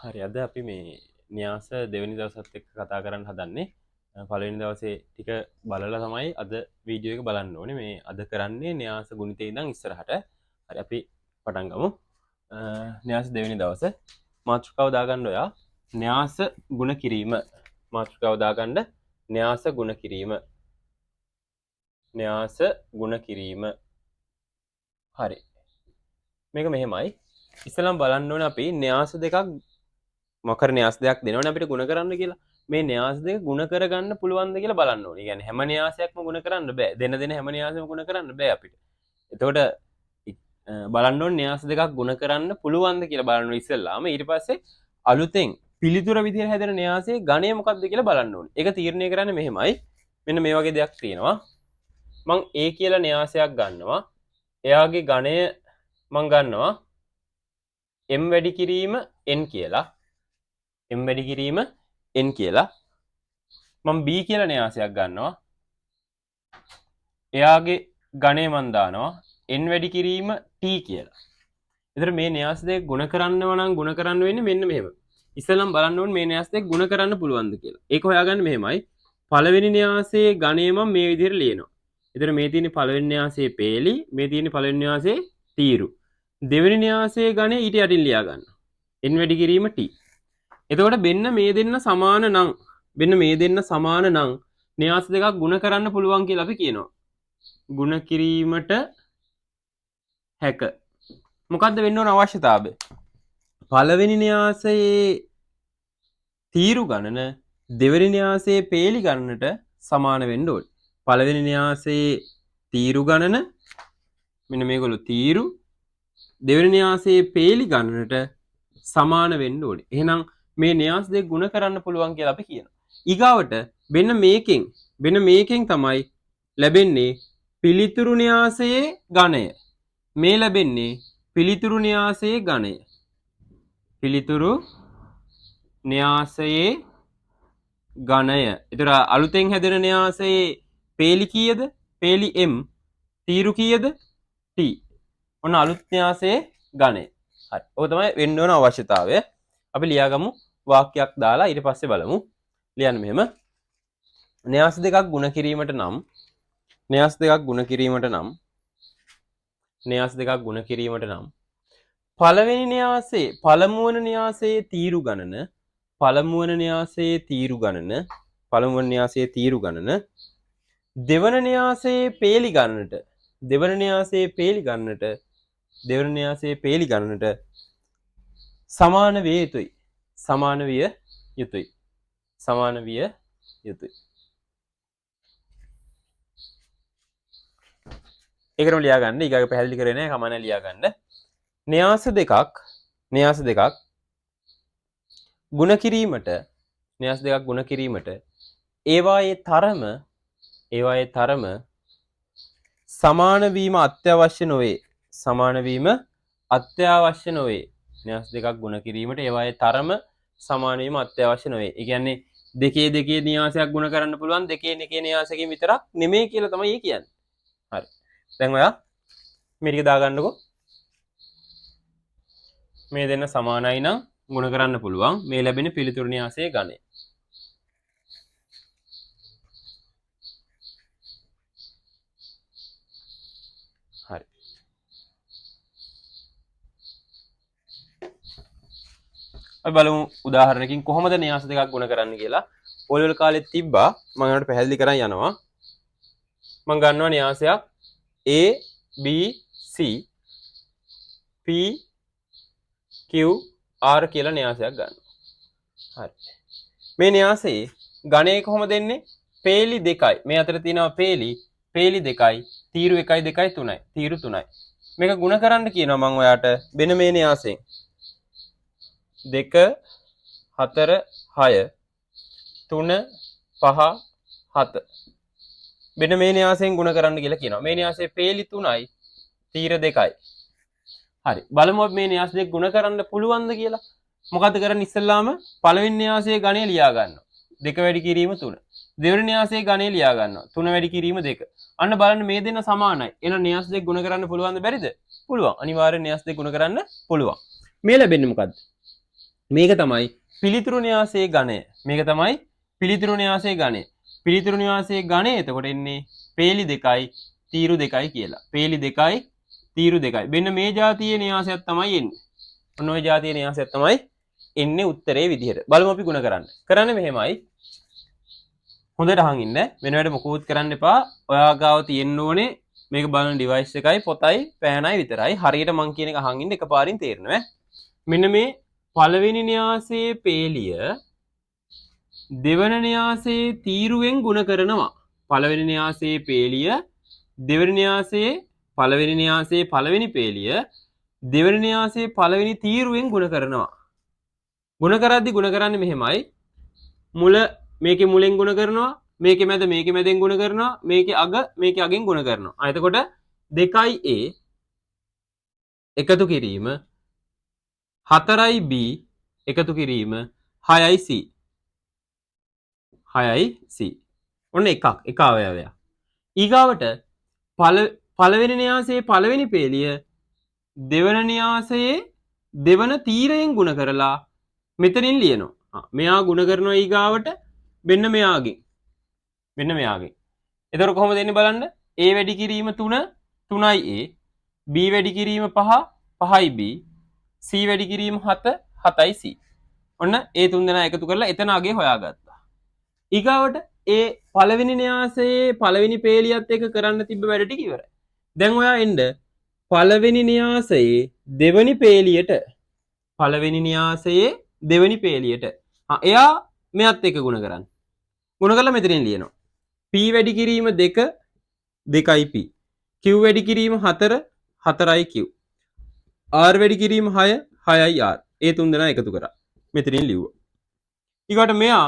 හරි, අද අපි මේ න්‍යාස දෙවෙනි දවසත් එක්ක කතා කරන්න හදන්නේ. පළවෙනි දවසේ ටික බලලා තමයි අද වීඩියෝ එක බලන්න ඕනේ. මේ අද කරන්නේ න්‍යාස ගුණිතේ ඉඳන් ඉස්සරහට. හරි, අපි පටන් ගමු. න්‍යාස දෙවෙනි දවස මාතෘකාව දාගන්න ඔයා න්‍යාස ගුණ කිරීම. මාතෘකාව දාගන්න න්‍යාස ගුණ කිරීම. න්‍යාස ගුණ කිරීම. හරි, මේක මෙහෙමයි. ඉස්සෙල්ලාම බලන්න ඕනේ අපි න්‍යාස දෙකක් මොකක් හරි න්‍යාස දෙකක් දෙනවනේ අපිට ගුණ කරන්න කියලා. මේ න්‍යාස දෙක ගුණ කරගන්න පුළුවන්ද කියලා බලන්න ඕනේ. ඒ කියන්නේ හැම න්‍යාසයක්ම ගුණ කරන්න බෑ. දෙන දෙන හැම න්‍යාසෙම ගුණ කරන්න බෑ අපිට. එතකොට බලන්න ඕනේ න්‍යාස දෙකක් ගුණ කරන්න පුළුවන්ද කියලා බලන්න ඕනේ ඉස්සෙල්ලාම. ඊට පස්සේ අලුතෙන් පිළිතුර විදිහට හැදෙන න්‍යාසයේ ගණය මොකක්ද කියලා බලන්න ඕනේ. ඒක තීරණය කරන්නේ මෙහෙමයි. මෙන්න මේ වගේ දෙයක් තියෙනවා. මං A කියලා න්‍යාසයක් ගන්නවා. එයාගේ ගණය මං ගන්නවා M වැඩි කිරීම N කියලා. M වැඩි කිරීම N කියලා. මං B කියලා න්‍යාසයක් ගන්නවා. එයාගේ ගණය මං දානවා N වැඩි කිරීම T කියලා. එතකොට මේ න්‍යාස දෙක ගුණ කරන්නව නම් ගුණ කරන්න වෙන්නේ මෙන්න මෙහෙම. ඉස්සෙල්ලම බලන්න ඕනේ මේ න්‍යාස දෙක ගුණ කරන්න පුළුවන්ද කියලා. ඒක හොයාගන්න මෙහෙමයි. පළවෙනි න්‍යාසයේ ගණය මං මේ විදිහට ලියනවා. එතකොට මේ තියෙන්නේ පළවෙනි න්‍යාසයේ පේලි, මේ තියෙන්නේ පළවෙනි න්‍යාසයේ තීරු. දෙවෙනි න්‍යාසයේ ගණය ඊට යටින් ලියා ගන්න. N වැඩි කිරීම T. එතකොට මෙන්න මේ දෙන්න සමාන නම්, මෙන්න මේ දෙන්න සමාන නම් න්‍යාස දෙකක් ගුණ කරන්න පුළුවන් කියලා අපි කියනවා. ගුණ කිරීමට හැක. මොකද්ද වෙන්න ඕන අවශ්‍යතාවය? පළවෙනි න්‍යාසයේ තීරු ගණන දෙවෙනි න්‍යාසයේ පේලි ගණනට සමාන වෙන්න ඕනේ. පළවෙනි න්‍යාසයේ තීරු ගණන මෙන්න මේගොල්ලෝ තීරු දෙවෙනි න්‍යාසයේ පේලි ගණනට සමාන වෙන්න ඕනේ. එහෙනම් මේ න්‍යාස දෙක ගුණ කරන්න පුළුවන් කියලා අපි කියනවා. ඊගාවට මෙන්න මේකෙන් තමයි ලැබෙන්නේ පිළිතුරු න්‍යාසයේ ගණය. මේ ලැබෙන්නේ පිළිතුරු න්‍යාසයේ ගණය. පිළිතුරු න්‍යාසයේ ගණය. ඒතර අලුතෙන් හැදෙන න්‍යාසයේ පේලි කීයද? පේලි M. තීරු කීයද? T. ඔන්න අලුත් න්‍යාසයේ ගණය. හරි. ඔක තමයි වෙන්න ඕන අවශ්‍යතාවය. අපි ලියාගමු වාක්‍යයක් දාලා ඊට පස්සේ බලමු. ලියන්න මෙහෙම. න්‍යාස දෙකක් ගුණ කිරීමට නම්, න්‍යාස දෙකක් ගුණ කිරීමට නම්, න්‍යාස දෙකක් ගුණ කිරීමට නම් පළවෙනි න්‍යාසයේ පළමුවන න්‍යාසයේ තීරු ගණන, පළමුවන න්‍යාසයේ තීරු ගණන, පළමුවන න්‍යාසයේ තීරු ගණන දෙවන න්‍යාසයේ පේලි ගණනට, දෙවන න්‍යාසයේ පේලි ගණනට, දෙවන න්‍යාසයේ පේලි ගණනට සමාන විය යුතුයි. සමාන විය යුතුයි. සමාන විය යුතුයි. ඒකටම ලියා ගන්න. ඊගාගේ පැහැදිලි කරේ නෑ, කමක් නෑ ලියා ගන්න. න්‍යාස දෙකක්, න්‍යාස දෙකක් ගුණ කිරීමට, න්‍යාස දෙකක් ගුණ කිරීමට ඒවායේ තරම, ඒවායේ තරම සමාන වීම අත්‍යවශ්‍ය නොවේ. සමාන වීම අත්‍යවශ්‍ය නොවේ. න්‍යාස දෙකක් ගුණ කිරීමට ඒවායේ තරම සමාන වීම අත්‍යවශ්‍ය නොවේ. ඒ කියන්නේ දෙකේ දෙකේ න්‍යාසයක් ගුණ කරන්න පුළුවන් දෙකේ එකේ න්‍යාසකින් විතරක් නෙමෙයි කියලා තමයි ඒ කියන්නේ. හරි. දැන් ඔයා මේ ටික දාගන්නකෝ. මේ දෙන්න සමානයි නම් ගුණ කරන්න පුළුවන්. මේ ලැබෙන පිළිතුරු න්‍යාසයේ ගණය. හරි. අපි බලමු උදාහරණකින් කොහොමද න්‍යාස දෙකක් ගුණ කරන්න කියලා. ඔය වල කාලෙත් තිබ්බා. මම ඔයාලට පැහැදිලි කරන් යනවා. මම ගන්නවා න්‍යාසයක් A B C P Q R කියලා න්‍යාසයක් ගන්නවා. හරි. මේ න්‍යාසයේ ගණය කොහොමද එන්නේ? පේලි දෙකයි. මේ අතර තියෙනවා පේලි, පේලි දෙකයි, තීරු එකයි දෙකයි තුනයි. තීරු තුනයි. මේක ගුණ කරන්න කියනවා මං ඔයාට වෙන මේ න්‍යාසයෙන්. 2 4 6 3 5 7. වෙන මේ න්‍යාසයෙන් ගුණ කරන්න කියලා කියනවා. මේ න්‍යාසයේ පේලි තුනයි, තීර දෙකයි. හරි. බලමු අපි මේ න්‍යාස දෙක ගුණ කරන්න පුළුවන්ද කියලා. මොකද්ද කරන්නේ ඉස්සෙල්ලාම? පළවෙනි න්‍යාසයේ ගණය ලියා ගන්නවා. 2 වැඩි කිරීම 3. දෙවෙනි න්‍යාසයේ ගණය ලියා ගන්නවා. 3 වැඩි කිරීම 2. අන්න බලන්න මේ දෙන්න සමානයි. එහෙනම් න්‍යාස දෙක ගුණ කරන්න පුළුවන්ද බැරිද? පුළුවන්. අනිවාර්යෙන් න්‍යාස දෙක ගුණ කරන්න පුළුවන්. මේ ලැබෙන්නේ මොකද්ද? මේක තමයි පිළිතුරු න්‍යාසයේ ඝණය. මේක තමයි පිළිතුරු න්‍යාසයේ ඝණය. පිළිතුරු න්‍යාසයේ ඝණය එතකොට එන්නේ පේලි 2යි තීරු 2යි කියලා. පේලි 2යි තීරු 2යි. මෙන්න මේ જાතියේ න්‍යාසයක් තමයි එන්නේ. ඔන්න ඔය જાතියේ න්‍යාසයක් තමයි එන්නේ උත්තරේ විදිහට. බලමු අපි ගුණ කරන්න. කරන්නේ මෙහෙමයි. හොඳට අහන් ඉන්න. වෙන වැඩ මොකුත් කරන්න එපා. ඔයා ගාව තියෙන්න ඕනේ මේක බලන ඩිවයිස් එකයි පොතයි පෑනයි විතරයි. හරියට මං කියන එක අහන් ඉන්න එකපාරින් තේරෙනවා ඈ. මෙන්න මේ පළවෙනි න්‍යාසයේ පේලිය දෙවන න්‍යාසයේ තීරුවෙන් ගුණ කරනවා. පළවෙනි න්‍යාසයේ පේලිය දෙවන න්‍යාසයේ පළවෙනි න්‍යාසයේ පළවෙනි පේලිය දෙවන න්‍යාසයේ පළවෙනි තීරුවෙන් ගුණ කරනවා. ගුණ කරද්දි ගුණ කරන්නේ මෙහෙමයි. මුල මේකේ මුලෙන් ගුණ කරනවා, මේකේ මැද මේකේ මැදෙන් ගුණ කරනවා, මේකේ අග මේකේ අගෙන් ගුණ කරනවා. එතකොට 2A එකතු කිරීම 4B එකතු කිරීම 6C. 6C. ඔන්න එකක් එක අවයවයක්. ඊගාවට පළවෙනි න්‍යාසයේ පළවෙනි පේලිය දෙවන න්‍යාසයේ දෙවන තීරයෙන් ගුණ කරලා මෙතනින් ලියනවා. මෙයා ගුණ කරනවා ඊගාවට මෙන්න මෙයාගෙන්. මෙන්න මෙයාගෙන්. එතකොට කොහොමද එන්නේ බලන්න. A වැඩි කිරීම 3 3A, B වැඩි කිරීම 5 5B, C වැඩි කිරීම 7 7C. ඔන්න ඒ තුන් දෙනා එකතු කරලා එතන අගේ හොයාගත්තා. ඊගාවට ඒ පළවෙනි න්‍යාසයේ පළවෙනි පේලියත් එක්ක කරන්න තිබ්බ වැඩ ටික ඉවරයි. දැන් ඔයා එන්න පළවෙනි න්‍යාසයේ දෙවෙනි පේලියට, පළවෙනි න්‍යාසයේ දෙවෙනි පේලියට. එයා මෙයත් එක්ක ගුණ කරන්න. ගුණ කරලා මෙතනින් ලියනවා. P වැඩි කිරීම 2 2P, Q වැඩි කිරීම 4 4Q, R වැඩි කිරීම 6 6R. ඒ තුන් දෙනා එකතු කරා. මෙතනින් ලිව්වා. ඊගොට මෙයා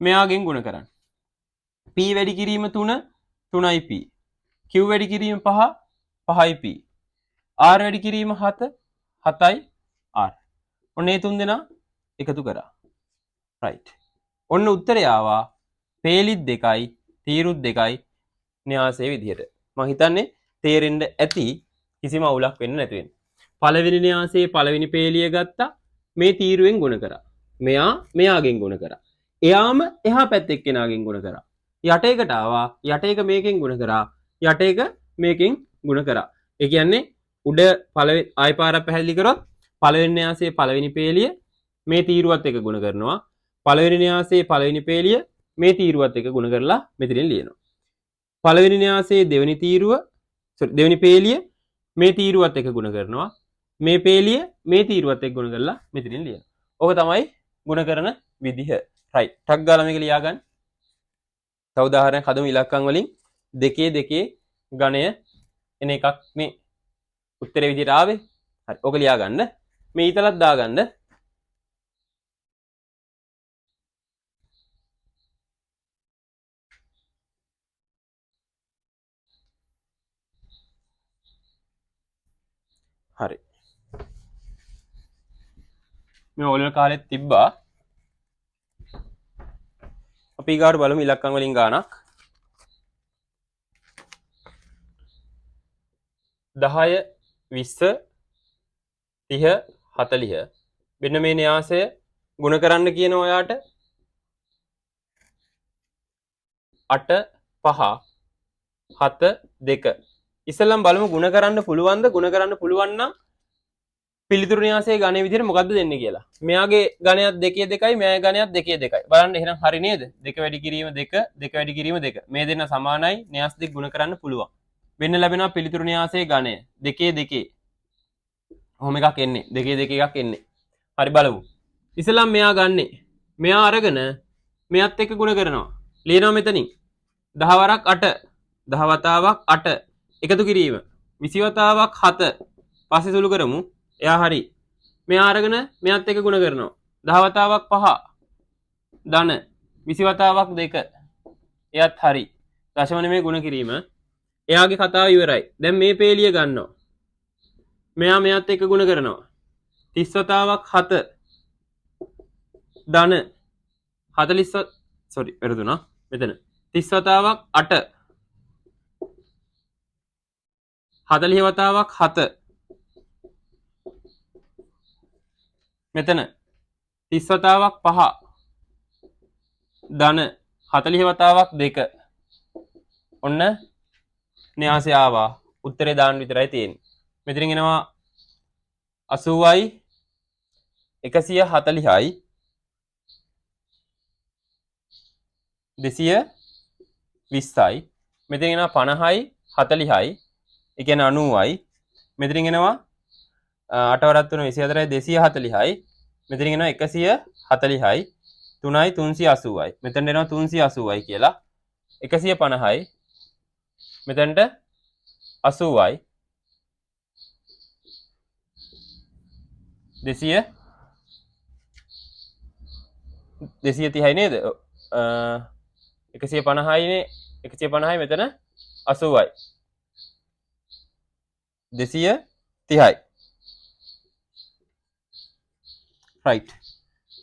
මෙයාගෙන් ගුණ කරන්න. P වැඩි කිරීම 3 3P, Q වැඩි කිරීම 5 5P, R වැඩි කිරීම 7 7R. ඔන්න ඒ තුන් දෙනා එකතු කරා. රයිට්. ඔන්න උත්තරය ආවා පේලිත් 2යි තීරුත් 2යි න්‍යාසයේ විදිහට. මං හිතන්නේ තේරෙන්න ඇති, කිසිම අවුලක් වෙන්න නැති වෙන්න. පළවෙනි න්‍යාසයේ පළවෙනි පේලිය ගත්තා, මේ තීරුවෙන් ගුණ කරා. මෙයා මෙයාගෙන් ගුණ කරා. එයාම එහා පැත්තේ එක්කෙනාගෙන් ගුණ කරා. යට එකට ආවා, යට එක මේකෙන් ගුණ කරා, යට එක මේකෙන් ගුණ කරා. ඒ කියන්නේ උඩ පළවෙනි ආයි පාරක් පැහැදිලි කරොත් පළවෙනි න්‍යාසයේ පළවෙනි පේලිය මේ තීරුවත් එක්ක ගුණ කරනවා. පළවෙනි න්‍යාසයේ පළවෙනි පේලිය මේ තීරුවත් එක්ක ගුණ කරලා මෙතනින් ලියනවා. පළවෙනි න්‍යාසයේ දෙවෙනි තීරුව, සෝරි, දෙවෙනි පේලිය මේ තීරුවත් එක්ක ගුණ කරනවා. මේ පේලිය මේ තීරුවත් එක්ක ගුණ කරලා මෙතනින් ලියනවා. ඔක තමයි ගුණ කරන විදිහ. රයිට්. ටක් ගාලා මේක ලියා ගන්න. තව උදාහරණයක් හදමු ඉලක්කම් වලින්. දෙකේ දෙකේ ඝණය එන එකක් මේ උත්තරේ විදිහට ආවේ. හරි. ඔක ලියා ගන්න. මේ ඊතලත් දාගන්න. හරි. මේ ඔයගොල්ලෝ කාලෙත් තිබ්බා. අපි ඊගාට බලමු ඉලක්කම් වලින් ගාණක්. 10 20 30 40. මෙන්න මේ න්‍යාසය ගුණ කරන්න කියන ඔයාට 8 5 7 2. ඉස්සෙල්ලම බලමු ගුණ කරන්න පුළුවන්ද? ගුණ කරන්න පුළුවන් නම් පිළිතුරු න්‍යාසයේ ගණය විදිහට මොකද්ද දෙන්නේ කියලා. මෙයාගේ ගණයත් දෙකේ දෙකයි, මෙයාගේ ගණයත් දෙකේ දෙකයි. බලන්න එහෙනම් හරි නේද? 2 වැඩි කිරීම 2, 2 වැඩි කිරීම 2. මේ දෙන්න සමානයි. න්‍යාස දෙක ගුණ කරන්න පුළුවන්. වෙන්න ලැබෙනවා පිළිතුරු න්‍යාසයේ ගණය දෙකේ දෙකේ. ඔහොම එකක් එන්නේ. දෙකේ දෙක එකක් එන්නේ. හරි බලමු. ඉස්සෙල්ලම මෙයා ගන්නෙ. මෙයා අරගෙන මෙයත් එක්ක ගුණ කරනවා. ලියනවා මෙතනින්. 10 වරක් 8, 10 වතාවක් 8 එකතු කිරීම 20 වතාවක් 7. පස්සේ සුළු කරමු. එයා හරි. මෙයා අරගෙන මෙයත් එක්ක ගුණ කරනවා. 10 වතාවක් 5 ධන 20 වතාවක් 2. එයත් හරි. දශම නෙමෙයි ගුණ කිරීම. එයාගේ කතාව ඉවරයි. දැන් මේ පේලිය ගන්නවා. මෙයා මෙයත් එක්ක ගුණ කරනවා. 30 වතාවක් 7 ධන 40 සෝරි වැරදුනා. මෙතන 30 වතාවක් 8 40 වතාවක් 7 මෙතන 30 වතාවක් 5 ධන 40 වතාවක් 2. ඔන්න න්‍යාසය ආවා. උත්තරේ දාන්න විතරයි තියෙන්නේ. මෙතනින් එනවා 80යි 140යි 220යි. මෙතනින් එනවා 50යි 40යි. ඒ කියන්නේ 90යි. මෙතනින් එනවා 8 වරක් 3 24යි 240යි. මෙතනින් එනවා 140යි 3යි 380යි. මෙතනට එනවා 380යි කියලා. 150යි. මෙතනට 80යි. 230යි නේද? 150යි නේ. 150යි මෙතන 80යි. 230යි. රයිට්.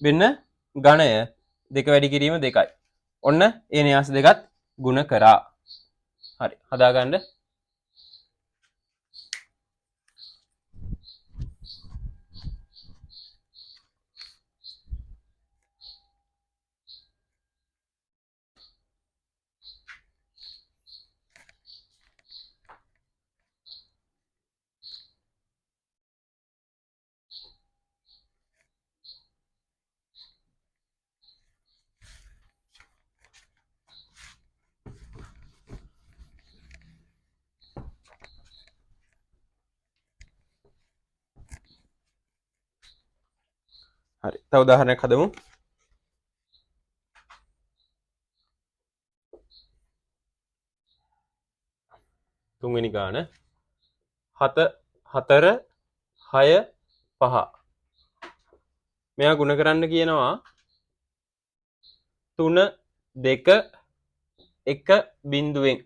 මෙන්න ඝණය 2 වැඩි කිරීම 2යි. ඔන්න ඒ න්‍යාස දෙකත් ගුණ කරා. හරි. හදාගන්න. හරි. තව උදාහරණයක් හදමු. තුන්වෙනි ගාන 7 4 6 5. මෙයා ගුණ කරන්න කියනවා 3 2 1 බිංදුවෙන්.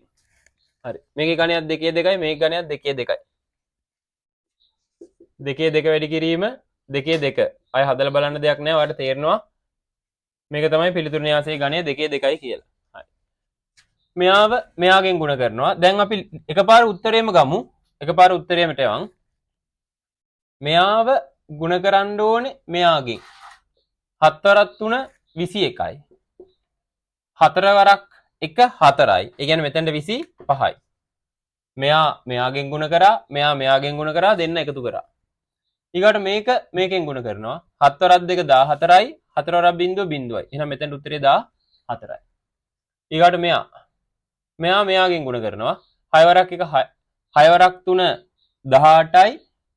හරි. මේකේ ගණයක් 2 2යි, මේකේ ගණයක් 2 2යි. 2 2 වැඩි කිරීම 2 2. අය හදලා බලන්න දෙයක් නෑ, ඔයාලට තේරෙනවා මේක තමයි පිළිතුරු න්‍යාසයේ ගණය 2 2යි කියලා. හරි. මෙයාව මෙයාගෙන් ගුණ කරනවා. දැන් අපි එකපාර උත්තරේම ගමු. එකපාර උත්තරේමට යන්. මෙයාව ගුණ කරන්න ඕනේ මෙයාගෙන්. 7 වරක් 3 21යි. 4 වරක් 1 4යි. ඒ කියන්නේ මෙතනට 25යි. මෙයා මෙයාගෙන් ගුණ කරා, මෙයා මෙයාගෙන් ගුණ කරා, දෙන්න එකතු කරා. ඊගාට මේක මේකෙන් ගුණ කරනවා. 7 වරක් 2 14යි, 4 වරක් බිංදුව බිංදුවයි. එහෙනම් මෙතනට උත්තරේ 14යි. ඊගාට මෙයා මෙයාගෙන් ගුණ කරනවා. 6 වරක් 1 6 වරක් 3 18යි,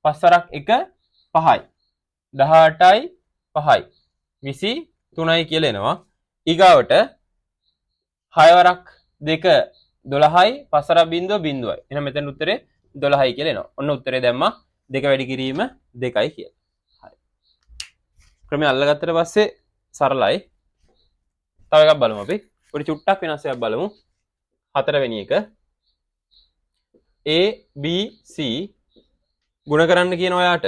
5 වරක් 1 5යි. 18යි 5යි 23යි කියලා එනවා. ඊගාවට 6 වරක් 2 12යි, 5 වරක් බිංදුව බිංදුවයි. එහෙනම් මෙතන උත්තරේ 12යි කියලා එනවා. ඔන්න උත්තරේ දැම්මා 2 වැඩි කිරීම 2යි කියලා. හරි. ක්‍රමය අල්ලගත්තට පස්සේ සරලයි. තව එකක් බලමු අපි. පොඩි චුට්ටක් වෙනස් එකක් බලමු. හතරවෙනි එක. A B C ගුණ කරන්න කියන ඔයාට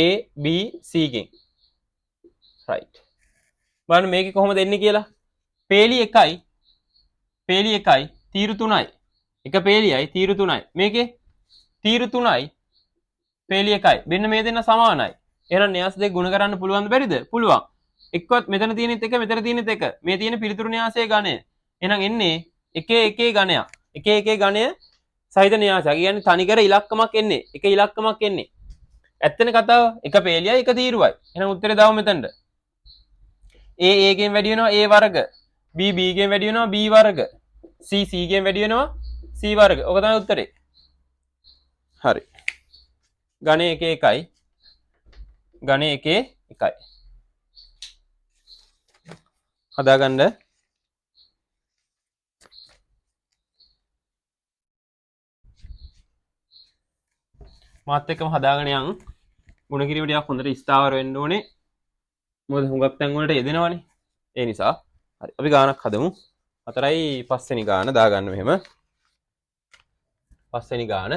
A B C ගෙන්. රයිට්. බලන්න මේකේ කොහොමද එන්නේ කියලා. පේලි 1යි, පේලි 1යි, තීරු 3යි. එක පේලියයි තීරු 3යි. මේකේ තීරු 3යි, පේලි 1යි. මෙන්න මේ දෙන්න සමානයි. එහෙනම් න්‍යාස දෙක ගුණ කරන්න පුළුවන්ද බැරිද? පුළුවන්. එක්කවත් මෙතන තියෙනෙත් එක, මෙතන තියෙනෙත් එක. මේ තියෙන පිළිතුරු න්‍යාසයේ ඝණය. එහෙනම් එන්නේ එකේ එකේ ඝණයක්. එකේ එකේ ඝණය සහිත න්‍යාසයක්. ඒ කියන්නේ තනිකර ඉලක්කමක් එන්නේ. එක ඉලක්කමක් එන්නේ. ඇත්තනේ කතාව. එක පේලියයි එක තීරුවයි. එහෙනම් උත්තරේ දාමු මෙතනට. A A ගෙන් වැඩි වෙනවා A වර්ග. B B ගෙන් වැඩි වෙනවා B වර්ග. C C ගෙන් වැඩි වෙනවා C වර්ග. ඔක තමයි උත්තරේ. හරි. ඝණය එක එකයි. ඝණය එකේ එකයි. හදාගන්න. මාත් එක්කම හදාගෙන යන්. ගුණ කිරීම ටිකක් හොඳට ස්ථාවර වෙන්න ඕනේ. මොකද හුඟක් තැන් වලට යෙදෙනවනේ. ඒ නිසා. හරි. අපි ගානක් හදමු. 4යි 5 වෙනි ගාන දාගන්න මෙහෙම. 5 වෙනි ගාන.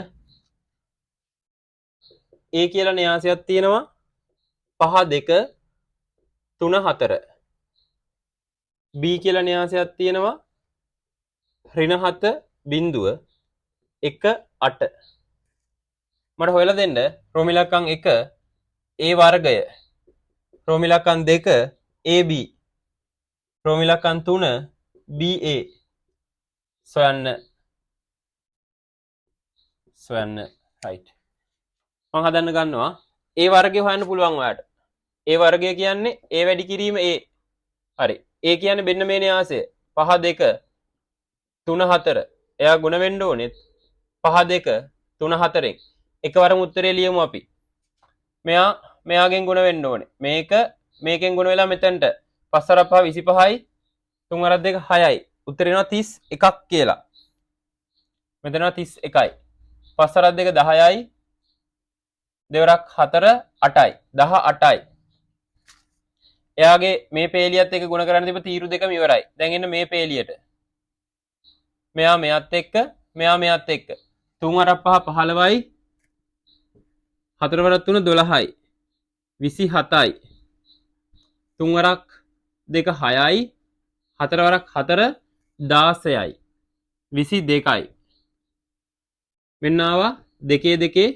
A කියලා න්‍යාසයක් තියෙනවා. 5 2 3 4. B කියලා න්‍යාසයක් තියෙනවා. ඍණ 7 බිංදුව 1 8. මට හොයලා දෙන්න රෝම ඉලක්කම් 1 A වර්ගය රෝම ඉලක්කම් 2 AB. රෝම ඉලක්කම් 3 BA. සොයන්න. සොයන්න. රයිට්. මං හදන්න ගන්නවා. A වර්ගය හොයන්න පුළුවන් ඔයාට. A වර්ගය කියන්නේ A වැඩි කිරීම A. හරි. A කියන්නේ මෙන්න මේ න්‍යාසය. 5 2 3 4. එයා ගුණ වෙන්න ඕනෙත් 5 2 3 4න්. එකවරම උත්තරේ ලියමු අපි. මෙයා මෙයාගෙන් ගුණ වෙන්න ඕනේ. මේක මේකෙන් ගුණ වෙලා මෙතනට 5 වරක් 5 25යි 3 වරක් 2 6යි. උත්තරේ එනවා 31ක් කියලා. මෙතන එනවා 31යි. 5 වරක් 2 10යි. දෙවරක් 4 8යි. 18යි. එයාගේ මේ පේලියත් එක්ක ගුණ කරන්න තිබ්බ තීරු දෙකම ඉවරයි. දැන් එන්න මේ පේලියට. මෙයා මෙයත් එක්ක, මෙයා මෙයත් එක්ක. 3 වරක් 5 15යි. 4 වරක් 3 12යි. 27යි. 3 වරක් 2 6යි. 4 වරක් 4 16යි. 22යි. මෙන්න ආවා දෙකේ දෙකේ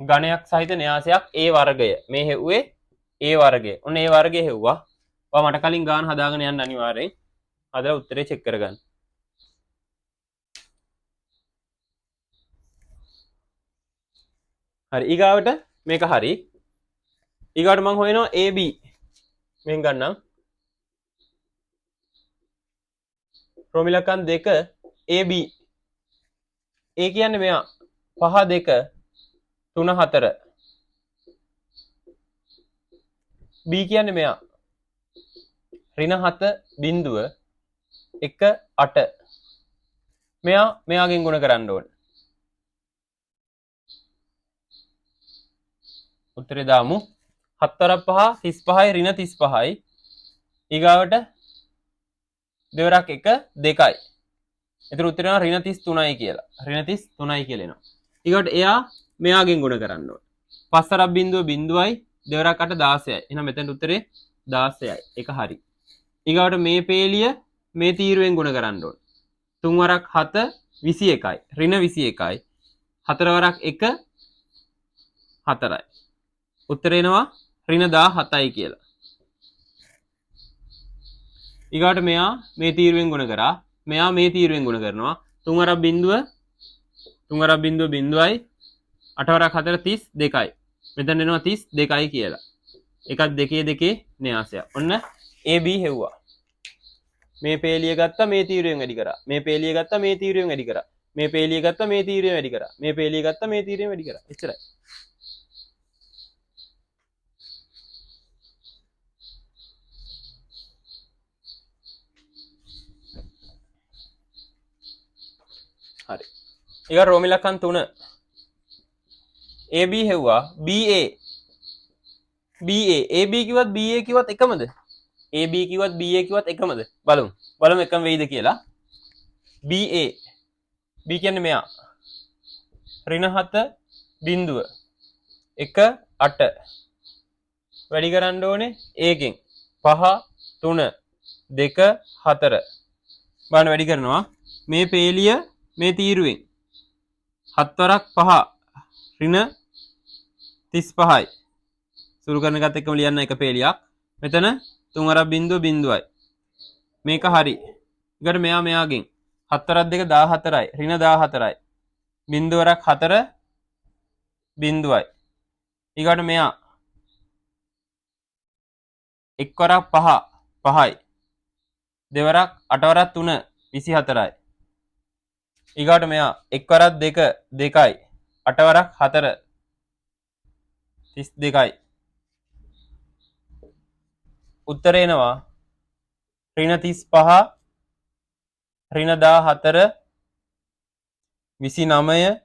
ගණයක් සහිත න්‍යාසයක් A වර්ගය. මේ හෙව්වේ A වර්ගය. ඔන්න A වර්ගය හෙව්වා. ඔයා මට කලින් ගාන හදාගෙන යන්න අනිවාර්යෙන්. හදලා උත්තරේ චෙක් කරගන්න. හරි, ඊගාවට මේක හරි. ඊගාවට මං හොයනවා AB. මෙහෙන් ගන්නම්. රෝම ඉලක්කම් 2 AB. A කියන්නේ මෙයා 5 2 3 4. B කියන්නේ මෙයා ඍණ 7 බිංදුව 1 8. මෙයා මෙයාගෙන් ගුණ කරන්න ඕනේ. උත්තරේ දාමු. 7 වරක් 5 35යි ඍණ 35යි. ඊගාවට දෙවරක් 1 2යි. එතකොට උත්තරේ එනවා ඍණ 33යි කියලා. ඍණ 33යි කියලා එනවා. ඊගාවට එයා මෙයාගෙන් ගුණ කරන්න ඕනේ. 5 වරක් බිංදුව බිංදුවයි දෙවරක් 8 16යි. එහෙනම් මෙතනට උත්තරේ 16යි. ඒක හරි. ඊගාවට මේ පේලිය මේ තීරුවෙන් ගුණ කරන්න ඕනේ. 3 වරක් 7 21යි. ඍණ 21යි. 4 වරක් 1 4යි. උත්තරේ එනවා ඍණ 17යි කියලා. ඊගාට මෙයා මේ තීරුවෙන් ගුණ කරා. මෙයා මේ තීරුවෙන් ගුණ කරනවා. 3 වරක් බිංදුව 3 වරක් බිංදුව බිංදුවයි 8 වරක් 4 32යි. මෙතන එනවා 32යි කියලා. එකක් දෙකේ දෙකේ න්‍යාසයක්. ඔන්න AB හෙව්වා. මේ පේලිය ගත්තා මේ තීරුවෙන් වැඩි කරා. මේ පේලිය ගත්තා මේ තීරුවෙන් වැඩි කරා. මේ පේලිය ගත්තා මේ තීරුවෙන් වැඩි කරා. මේ පේලිය ගත්තා මේ තීරුවෙන් වැඩි කරා. එච්චරයි. හරි. ඊගා රෝම ඉලක්කම් 3. AB හෙව්වා. BA. BA. AB කිව්වත් BA කිව්වත් එකමද? AB කිව්වත් BA කිව්වත් එකමද? බලමු. බලමු එකම වෙයිද කියලා. BA. B කියන්නේ මෙයා. ඍණ 7 බිංදුව 1 8. වැඩි කරන්න ඕනේ ඒකෙන්. 5 3 2 4. බලන්න වැඩි කරනවා. මේ පේලිය මේ තීරුවෙන් 7 වරක් 5 ඍණ 35යි. සුළු කරන එකත් එක්කම ලියන්න එක පේලියක්. මෙතන 3 වරක් බිංදුව බිංදුවයි. මේක හරි. ඊට මෙයා මෙයාගෙන් 7 වරක් 2 14යි. ඍණ 14යි. බිංදුව වරක් 4 බිංදුවයි. ඊගාට මෙයා එක් වරක් 5 5යි. දෙවරක් 8 වරක් 3 24යි. ඊගාට මෙයා එක් වරක් 2 2යි. 8 වරක් 4 32යි. උත්තරේ එනවා ඍණ 35 ඍණ 14 29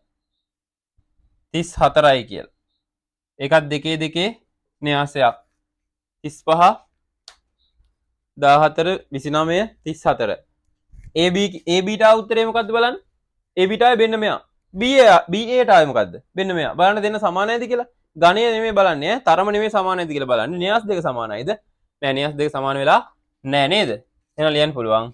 34යි කියලා. ඒකත් දෙකේ දෙකේ න්‍යාසයක්. 35 14 29 34. AB AB ට ආව උත්තරේ මොකද්ද බලන්න. AB ට ආවේ මෙන්න මෙයා. BA BA ට ආවේ මොකද්ද? මෙන්න මෙයා. බලන්න දෙන්න සමානයිද කියලා. ගණය නෙමෙයි බලන්නේ ඈ. තරම නෙමෙයි සමානයිද කියලා බලන්නේ. න්‍යාස දෙක සමානයිද? නෑ, න්‍යාස දෙක සමාන වෙලා නෑ නේද? එහෙනම් ලියන්න පුළුවන්.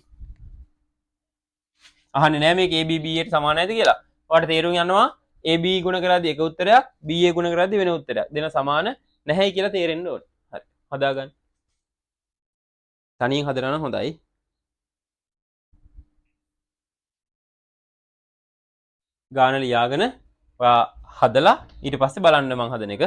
අහන්නේ නෑ මේක AB BA ට සමානයිද කියලා. ඔයාලට තේරුම් යනවා AB ගුණ කරද්දී එක උත්තරයක්, BA ගුණ කරද්දී වෙන උත්තරයක්. දෙන සමාන නැහැයි කියලා තේරෙන්න ඕනේ. හරි. හදාගන්න. තනියෙන් හදලා නම් හොඳයි. ගාන ලියාගෙන ඔයා හදලා ඊට පස්සේ බලන්න මං හදන එක.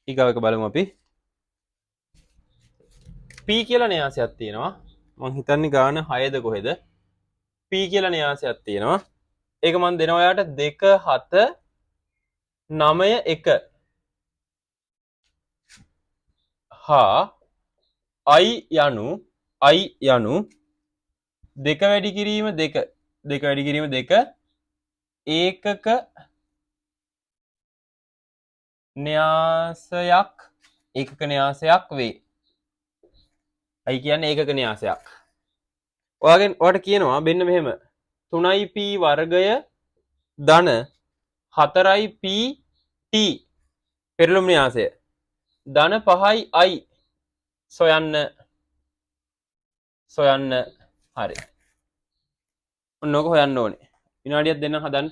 ඊගාව එක බලමු අපි. P කියලා න්‍යාසයක් තියෙනවා. මං හිතන්නේ ගාන 6ද කොහෙද? P කියලා න්‍යාසයක් තියෙනවා. ඒක මං දෙනවා ඔයාට 2 7 9 1 හා I යනු I යනු 2 වැඩි කිරීම 2 2 වැඩි කිරීම 2 ඒකක න්‍යාසයක් ඒකක න්‍යාසයක් වේ. I කියන්නේ ඒකක න්‍යාසයක්. ඔයාගෙන් ඔයාට කියනවා මෙන්න මෙහෙම 3p වර්ගය ධන 4p t පෙරළුම් න්‍යාසය ධන 5i සොයන්න සොයන්න. හරි. ඔන්න ඕක හොයන්න ඕනේ. විනාඩියක් දෙන්න හදන්න.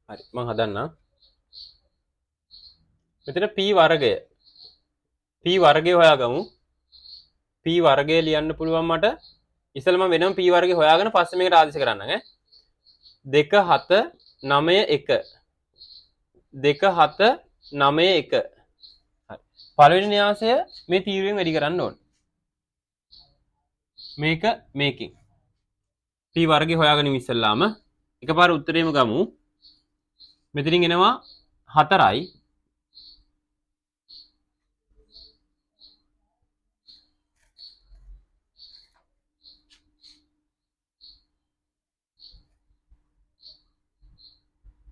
හරි මං හදන්නම්. මෙතන p වර්ගය p වර්ගය හොයාගමු. p වර්ගය ලියන්න පුළුවන් මට. ඉස්සෙල්ලා මම වෙනම p වර්ගය හොයාගෙන පස්සේ මේකට ආදේශ කරන්නම් ඈ. 2 7 9 1 2 7 9 1. හරි. පළවෙනි න්‍යාසය මේ තීරුවෙන් වැඩි කරන්න ඕනේ. මේක මේකෙන් p වර්ගය හොයාගනිමු ඉස්සෙල්ලාම. එකපාර උත්තරේම ගමු. මෙතනින් එනවා 4යි.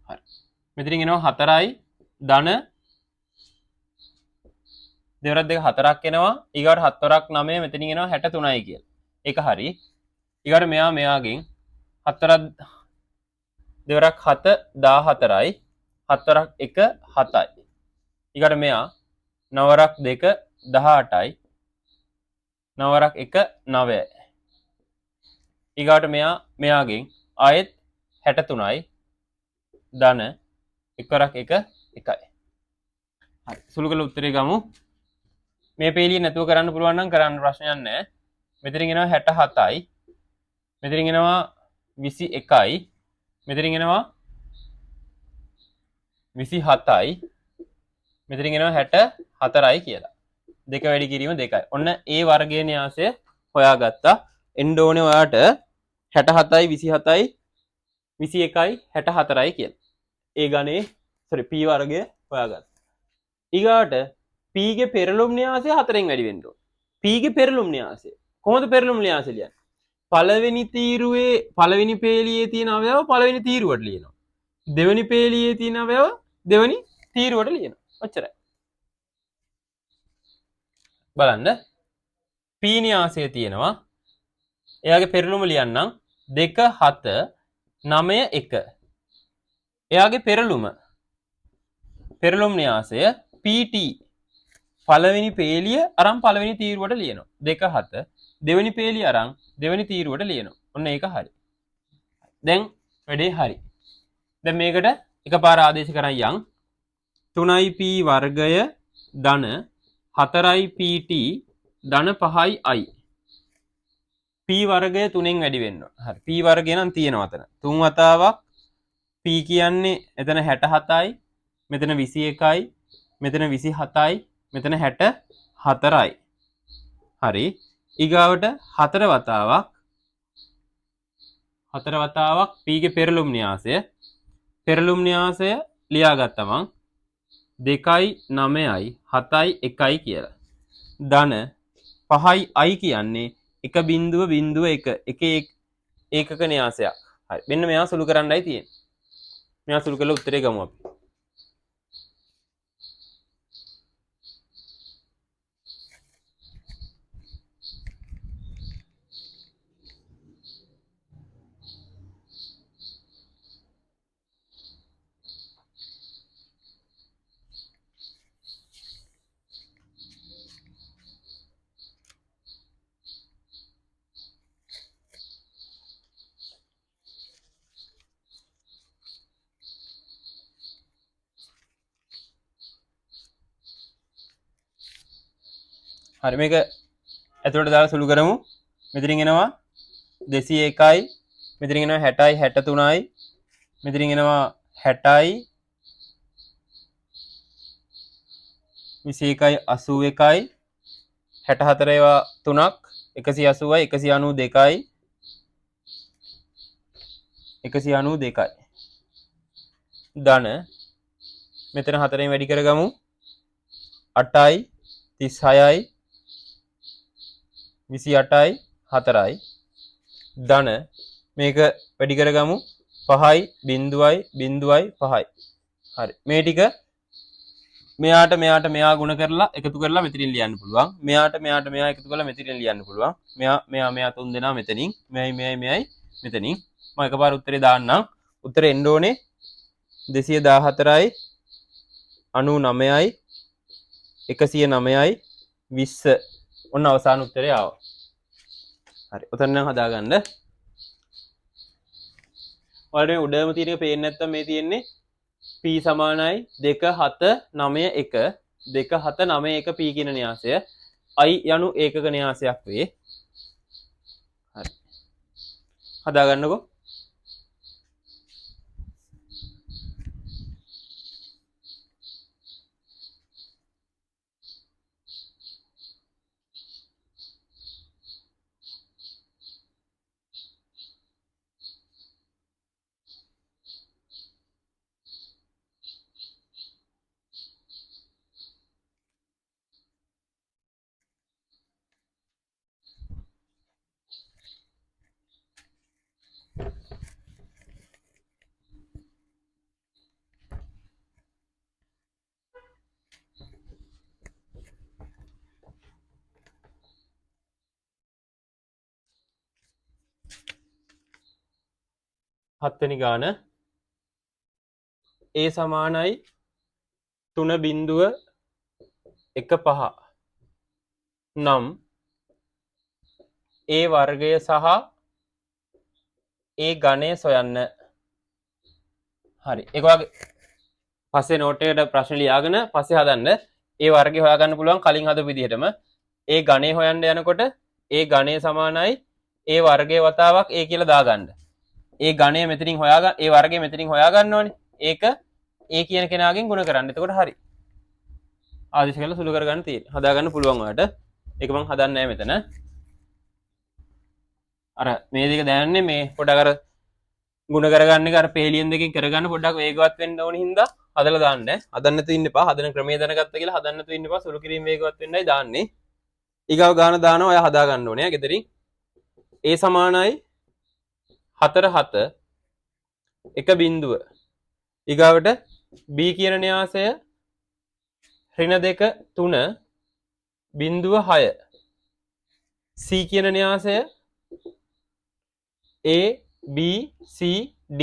හරි. මෙතනින් එනවා 4යි ධන දෙවරක් දෙක 4ක් එනවා. ඊගාට 7 වරක් 9 මෙතනින් එනවා 63යි කියලා. ඒක හරි. ඊගාට මෙයා මෙයාගෙන් 7 වරක් දෙවරක් 7 14යි 7 වරක් 1 7යි. ඊගාට මෙයා 9 වරක් 2 18යි 9 වරක් 1 9යි. ඊගාට මෙයා මෙයාගෙන් ආයෙත් 63යි ධන 1 වරක් 1 1යි. හරි. සුළු කරලා උත්තරේ ගමු. මේ පේලිය නැතුව කරන්න පුළුවන් නම් කරන්න ප්‍රශ්නයක් නැහැ. මෙතනින් එනවා 67යි. මෙතනින් එනවා 21යි. මෙතනින් එනවා 27යි. මෙතනින් එනවා 64යි කියලා. 2 වැඩි කිරීම 2යි. ඔන්න ඒ වර්ගයේ න්‍යාසය හොයාගත්තා. එන්න ඕනේ ඔයාට 67යි 27යි 21යි 64යි කියලා. ඒ ගණේ සෝරි p වර්ගය හොයාගත්තා. ඊගාට p ගේ පෙරළුම් න්‍යාසය 4න් වැඩි වෙන්න ඕනේ. p ගේ පෙරළුම් න්‍යාසය කොහොමද පෙරළුම් න්‍යාසය ලියන්නේ? පළවෙනි තීරුවේ පළවෙනි පේලියේ තියෙන අවයව පළවෙනි තීරුවට ලියනවා. දෙවෙනි පේලියේ තියෙන අවයව දෙවෙනි තීරුවට ලියනවා. ඔච්චරයි. බලන්න p න්‍යාසය තියෙනවා. එයාගේ පෙරළුම ලියන්නම් 2 7 9 1. එයාගේ පෙරළුම් න්‍යාසය PT පළවෙනි පේලිය අරන් පළවෙනි තීරුවට ලියනවා. 2 7 දෙවෙනි පේලිය අරන් දෙවෙනි තීරුවට ලියනවා. ඔන්න ඒක හරි. දැන් වැඩේ හරි. දැන් මේකට එකපාර ආදේශ කරන් යන්. 3යි p වර්ගය ධන 4යි pt ධන 5යි i. p වර්ගය 3න් වැඩි වෙන්න ඕන. හරි. p වර්ගය නම් තියෙනවා අතන. 3 වතාවක් p කියන්නේ එතන 67යි, මෙතන 21යි, මෙතන 27යි, මෙතන 64යි. හරි. ඊගාවට 4 වතාවක් 4 වතාවක් p ගේ පෙරළුම් න්‍යාසය. පෙරළුම් න්‍යාසය ලියාගත්තා මං. 2යි 9යි 7යි 1යි කියලා. ධන 5යි i කියන්නේ එක බිංදුව බිංදුව එක, එක ඒකක න්‍යාසයක්. හරි. මෙන්න මෙයා සුළු කරන්නයි තියෙන්නේ. මෙයා සුළු කරලා උත්තරේ ගමු අපි. හරි, මේක ඇතුළට දාලා සුළු කරමු. මෙතනින් එනවා 201යි, මෙතනින් එනවා 60යි 63යි, මෙතනින් එනවා 60යි 21යි 81යි, 64 ඒවා තුනක්, 180යි 192යි, 192යි. ධන මෙතන 4ෙන් වැඩි කරගමු. 8යි 36යි 28යි 4යි. ධන මේක වැඩි කරගමු. 5යි බිංදුවයි බිංදුවයි 5යි. හරි, මේ ටික මෙයාට මෙයාට මෙයා ගුණ කරලා එකතු කරලා මෙතනින් ලියන්න පුළුවන්. මෙයාට මෙයාට මෙයා එකතු කරලා මෙතනින් ලියන්න පුළුවන්. මෙයා මෙයා මෙයා තුන් දෙනා මෙතනින්, මෙයයි මෙයයි මෙයයි මෙතනින්. මම එකපාර උත්තරේ දාන්නම්. උත්තරේ එන්න ඕනේ 214යි 99යි 109යි 20. ඔන්න අවසාන උත්තරේ ආවා. හරි, ඔතන නම් හදාගන්න. ඔයාලට මේ උඩම තියෙන එක පේන්නේ නැත්තම් මේ තියෙන්නේ p සමානයි 2 7 9 1, 2 7 9 1 p කියන න්‍යාසය. i යනු ඒකක න්‍යාසයක් වේ. හරි, හදාගන්නකෝ. හත්වෙනි ගාන A සමානයි තුන බිංදුව එක පහ නම් A වර්ගය සහ A ගණය සොයන්න. හරි, ඒක ඔයාගේ පස්සේ නෝට් එකට ප්‍රශ්න ලියාගෙන පස්සේ හදන්න. A වර්ගය හොයාගන්න පුළුවන් කලින් හදපු විදිහටම. A ගණය හොයන්න යනකොට A ගණය සමානයි A වර්ගය වතාවක් A කියලා දාගන්න. ඒ ගණය මෙතනින් හොයාගන්න, ඒ වර්ගය මෙතනින් හොයාගන්න ඕනේ. ඒක A කියන කෙනාගෙන් ගුණ කරන්න. එතකොට හරි. ආදේශ කරලා සුළු කරගන්න තියෙන්නේ. හදාගන්න පුළුවන් ඔයාලට. ඒක මං හදන්නේ නෑ මෙතන. අර මේ දෙක දැනන්නේ මේ පොඩක් අර ගුණ කරගන්න එක අර පේලියන් දෙකෙන් කරගන්න පොඩ්ඩක් වේගවත් වෙන්න ඕන හින්දා හදලා දාන්න. හදන්න නැතුව ඉන්න එපා. හදන ක්‍රමය දැනගත්ත කියලා හදන්න නැතුව ඉන්න එපා. සුළු කිරීම වේගවත් වෙන්නයි දාන්නේ. ඊගාව ගාන දානවා ඔයා හදා ගන්න ඕනේ ඈ ගෙදරින්. A සමානයි 4 7 1 බිංදුව. ඊගාවට B කියන න්‍යාසය ඍණ 2 3 බිංදුව 6. C කියන න්‍යාසය A B C D.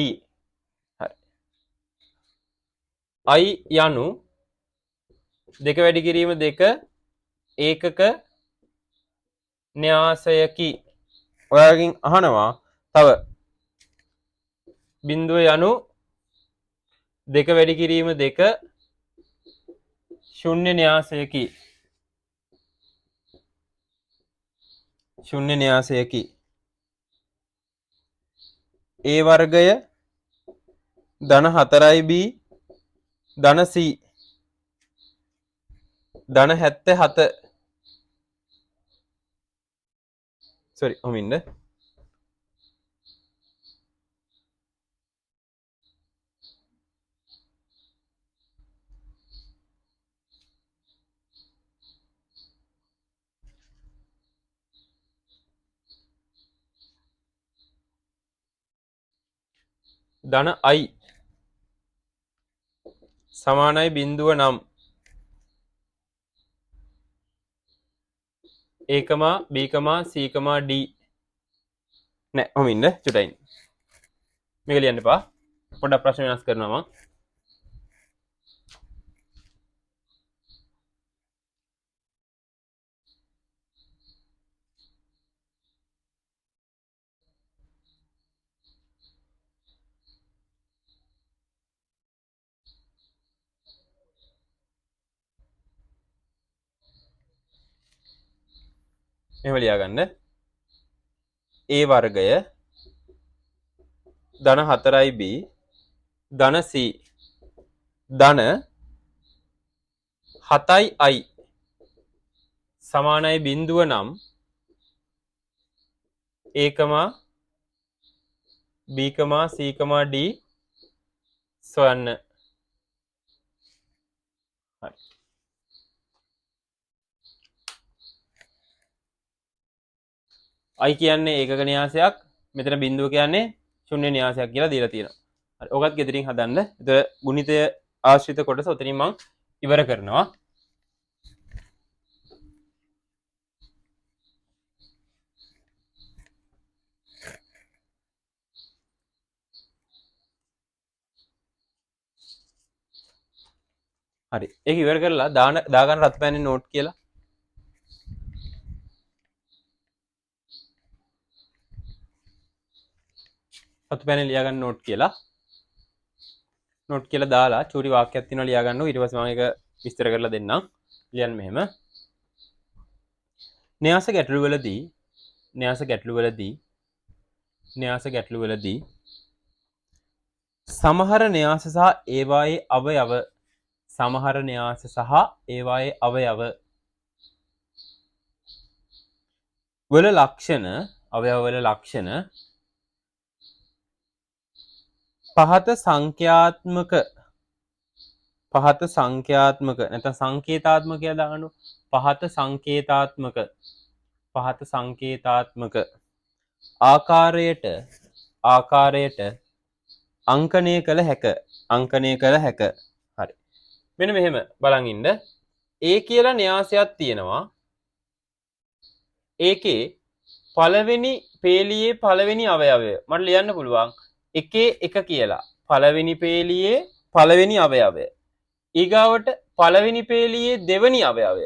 හරි. I යනු 2 වැඩි කිරීම 2 ඒකක න්‍යාසයකි. ඔයාගෙන් අහනවා තව බිංදුව යනු 2 වැඩි කිරීම 2 ශුන්‍ය න්‍යාසයකි. ශුන්‍ය න්‍යාසයකි. A වර්ගය ධන 4 B ධන C ධන 77. සෝරි, ඔහොම ඉන්න. ධන I සමානයි බිංදුව නම් A, B, C, D. නෑ, ඔහොම ඉන්න චුට්ටයි ඉන්න. මේක ලියන්න එපා. පොඩ්ඩක් ප්‍රශ්න වෙනස් කරනවා මං. මෙහෙම ලියාගන්න. A වර්ගය ධන 4 B ධන C ධන 7 I සමානයි බිංදුව නම් A, B, C, D සොයන්න. හරි. I කියන්නේ ඒකක න්‍යාසයක්, මෙතන බිංදුව කියන්නේ ශුන්‍ය න්‍යාසයක් කියලා දීලා තියෙනවා. හරි, ඔකත් ගෙදරින් හදන්න. එතකොට ගුණිතය ආශ්‍රිත කොටස ඔතනින් මං ඉවර කරනවා. හරි, ඒක ඉවර කරලා දාගන්න රතු පෑනේ නෝට් කියලා. රතු පෑනේ ලියාගන්න නෝට් කියලා. නෝට් කියලා දාලා චූටි වාක්‍යයක් තියෙනවා ලියාගන්න. ඊට පස්සේ මම ඒක විස්තර කරලා දෙන්නම්. ලියන්න මෙහෙම. න්‍යාස ගැටලු වලදී, න්‍යාස ගැටලු වලදී, න්‍යාස ගැටලු වලදී සමහර න්‍යාස සහ ඒවායේ අවයව, සමහර න්‍යාස සහ ඒවායේ අවයව වල ලක්ෂණ, අවයව වල ලක්ෂණ පහත සංඛ්‍යාත්මක, පහත සංඛ්‍යාත්මක නැත්නම් සංකේතාත්මක කියලා දාගන්න. පහත සංකේතාත්මක, පහත සංකේතාත්මක ආකාරයට අංකණය කළ හැක, අංකණය කළ හැක. හරි, මෙන්න මෙහෙම බලන් ඉන්න. A කියලා න්‍යාසයක් තියෙනවා. ඒකේ පළවෙනි පේලියේ පළවෙනි අවයවය මට ලියන්න පුළුවන් එකේ එක කියලා. පළවෙනි පේලියේ පළවෙනි අවයවය. ඊගාවට පළවෙනි පේලියේ දෙවෙනි අවයවය.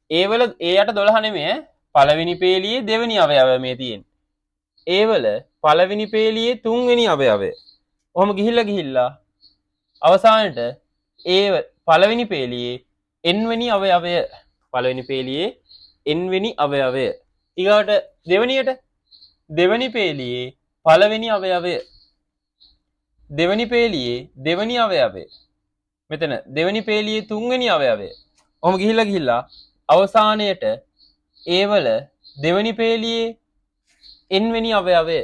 ඒවල ඒ යට 12 නෙමෙයි ඈ. පළවෙනි පේලියේ දෙවෙනි අවයවය මේ තියෙන්නේ. ඒවල පළවෙනි පේලියේ තුන්වෙනි අවයවය. ඔහොම ගිහිල්ලා ගිහිල්ලා අවසානට ඒ පළවෙනි පේලියේ n වෙනි අවයවය. පළවෙනි පේලියේ n වෙනි අවයවය. ඊගාවට දෙවෙනියට දෙවෙනි පේලියේ පළවෙනි අවයවය. දෙවෙනි පේලියේ දෙවෙනි අවයවය. මෙතන දෙවෙනි පේලියේ තුන්වෙනි අවයවය. ඔහොම ගිහිල්ලා ගිහිල්ලා අවසානයේට A වල දෙවෙනි පේලියේ n වෙනි අවයවය.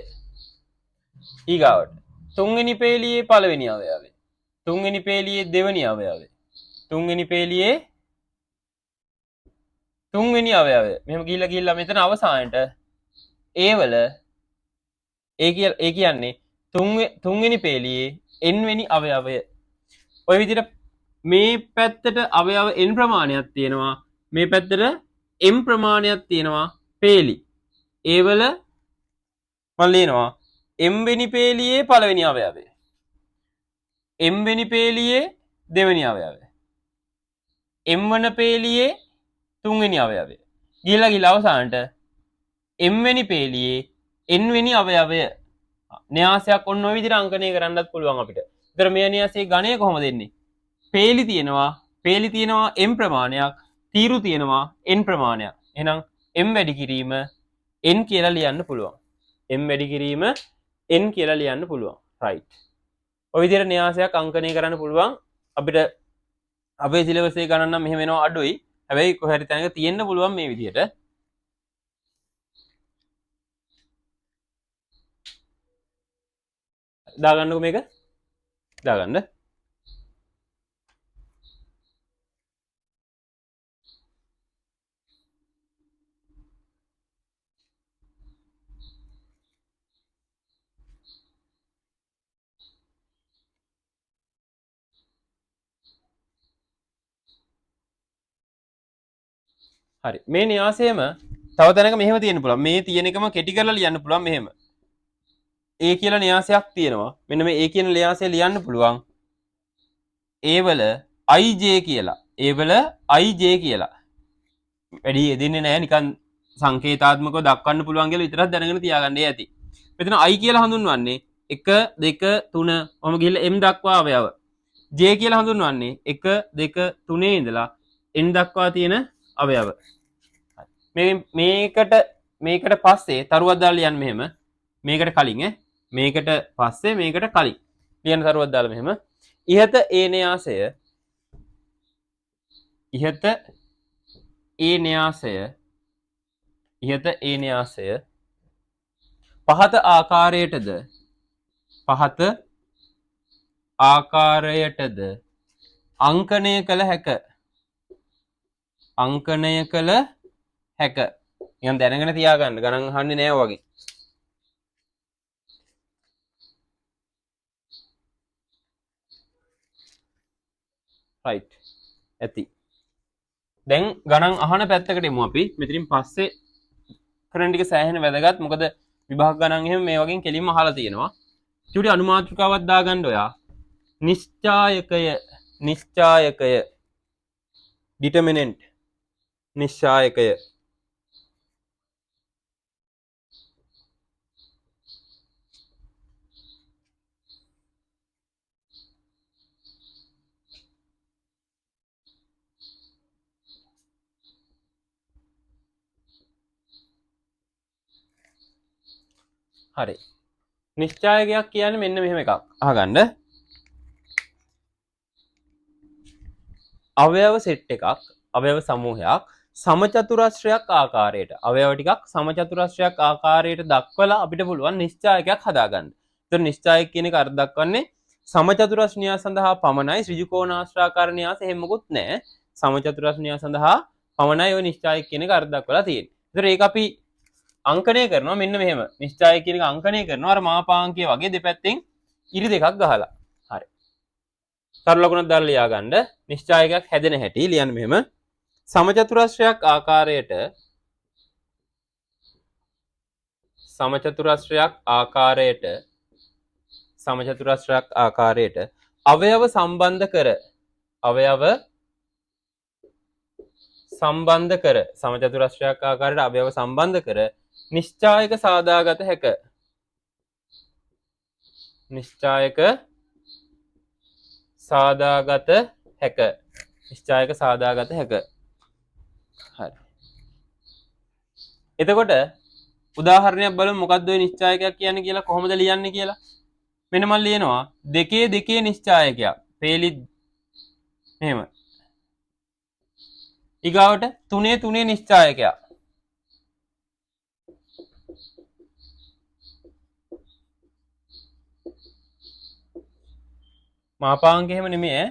ඊගාවට තුන්වෙනි පේලියේ පළවෙනි අවයවය, තුන්වෙනි පේලියේ දෙවෙනි අවයවය, තුන්වෙනි පේලියේ තුන්වෙනි අවයවය. මෙහෙම ගිහිල්ලා ගිහිල්ලා මෙතන අවසානයේට A වල A කියලා, ඒ කියන්නේ තුන්වෙනි පේලියේ n වෙනි අවයවය. ඔය විදිහට මේ පැත්තට අවයව n ප්‍රමාණයක් තියෙනවා, මේ පැත්තට m ප්‍රමාණයක් තියෙනවා පේලි. A වල මම ලියනවා m වෙනි පේලියේ පළවෙනි අවයවය, m වෙනි පේලියේ දෙවෙනි අවයවය, m වන පේලියේ තුන්වෙනි අවයවය. ගිහිල්ලා ගිහිල්ලා අවසානට m වෙනි පේලියේ n වෙනි අවයවය. න්‍යාසයක් ඔන්න ඔය විදිහට අංකණය කරන්නත් පුළුවන් අපිට. ඒතර මේ න්‍යාසයේ ගණය කොහොමද එන්නේ? පේලි තියෙනවා, පේලි තියෙනවා m ප්‍රමාණයක්, තීරු තියෙනවා n ප්‍රමාණයක්. එහෙනම් m වැඩි කිරීම n කියලා ලියන්න පුළුවන්. m වැඩි කිරීම n කියලා ලියන්න පුළුවන්. රයිට්. ඔය විදිහට න්‍යාසයක් අංකණය කරන්න පුළුවන්. අපිට අපේ සිලබස් එකේ ගණන් නම් මෙහෙම එනවා අඩුයි. හැබැයි කොහේ හරි තැනක තියෙන්න පුළුවන් මේ විදිහට. දාගන්නකෝ මේක. දාගන්න. හරි. මේ න්‍යාසයම තව තැනක මෙහෙම තියෙන්න පුළුවන්. මේ තියෙන එකම කෙටි කරලා ලියන්න පුළුවන් මෙහෙම. A කියලා න්‍යාසයක් තියෙනවා. මෙන්න මේ A කියන න්‍යාසය ලියන්න පුළුවන්. A වල IJ කියලා. A වල IJ කියලා. වැඩි යෙදෙන්නේ නෑ, නිකන් සංකේතාත්මකව දක්වන්න පුළුවන් කියලා විතරක් දැනගෙන තියාගන්න ඇති. මෙතන I කියලා හඳුන්වන්නේ 1 2 3 ඔහොම ගිහිල්ලා M දක්වා අවයව. J කියලා හඳුන්වන්නේ 1 2 3 ඉඳලා N දක්වා තියෙන අවයව. මේකට පස්සේ තරුවක් දාලා ලියන්න මෙහෙම. මේකට කලින් ඈ. මේකට පස්සේ මේකට කලින් ලියන්න තරුවක් දාලා මෙහෙම. ඉහත ඒ න්‍යාසය, ඉහත ඒ න්‍යාසය, ඉහත ඒ න්‍යාසය පහත ආකාරයටද, පහත ආකාරයටද අංකණය කළ හැක. අංකණය කළ හැක. නිකන් දැනගෙන තියාගන්න, ගණන් අහන්නේ නෑ ඔය වගේ. රයිට්. ඇති. දැන් ගණන් අහන පැත්තකට එමු අපි. මෙතනින් පස්සේ කරන ටික සෑහෙන වැදගත්. මොකද විභාග ගණන් එහෙම මේ වගේ කෙලින්ම අහලා තියෙනවා. චුටි අනුමාත්‍රිකාවක් දාගන්න ඔයා. නිශ්චායකය, නිශ්චායකය, ඩිටර්මිනන්ට්, නිශ්චායකය. හරි. නිශ්චායකයක් කියන්නේ මෙන්න මෙහෙම එකක්. අහගන්න. අවයව සෙට් එකක්, අවයව සමූහයක් සමචතුරස්‍රයක් ආකාරයට, අවයව ටිකක් සමචතුරස්‍රයක් ආකාරයට දක්වලා අපිට පුළුවන් නිශ්චායකයක් හදාගන්න. ඒතර නිශ්චායක කියන එක අර්ථ දක්වන්නේ සමචතුරස්‍ර න්‍යාස සඳහා පමණයි. ඍජුකෝණාශ්‍රාකාර න්‍යාස එහෙම මොකුත් නෑ. සමචතුරස්‍ර න්‍යාස සඳහා පමණයි ඔය නිශ්චායක කියන එක අර්ථ දක්වලා තියෙන්නේ. ඒතර ඒක අපි අංකණය කරනවා මෙන්න මෙහෙම. නිශ්චායක කියන එක අංකණය කරනවා අර මාපාංකය වගේ දෙපැත්තෙන් ඉරි දෙකක් ගහලා. හරි. තරු ලකුණක් දාලා ලියාගන්න. නිශ්චායකයක් හැදෙන හැටි ලියන්න මෙහෙම. සමචතුරස්‍රයක් ආකාරයට, සමචතුරස්‍රයක් ආකාරයට, සමචතුරස්‍රයක් ආකාරයට අවයව සම්බන්ධ කර, අවයව සම්බන්ධ කර, සමචතුරස්‍රයක් ආකාරයට අවයව සම්බන්ධ කර නිශ්චායක සාදාගත හැක. නිශ්චායක සාදාගත හැක. නිශ්චායක සාදාගත හැක. හරි. එතකොට උදාහරණයක් බලමු මොකද්ද ඔය නිශ්චායකයක් කියන්නේ කියලා, කොහොමද ලියන්නේ කියලා. මෙන්න මම ලියනවා දෙකේ දෙකේ නිශ්චායකයක්. පේලි මෙහෙම. ඊගාවට 3 3 නිශ්චායකයක්. මාපාංක එහෙම නෙමෙයි ඈ.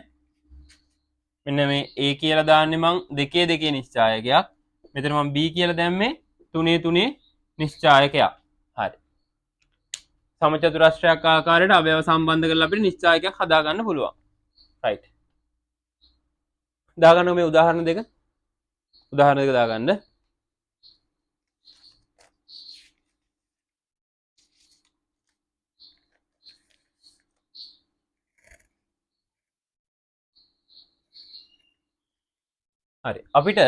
මෙන්න මේ A කියලා දාන්නේ මං 2 2 නිශ්චායකයක්. මෙතන මං B කියලා දැම්මේ 3 3 නිශ්චායකයක්. හරි. සමචතුරස්‍රයක් ආකාරයට අවයව සම්බන්ධ කරලා අපිට නිශ්චායකයක් හදාගන්න පුළුවන්. රයිට්. දාගන්න මේ උදාහරණ දෙක. උදාහරණ දෙක දාගන්න. හරි. අපිට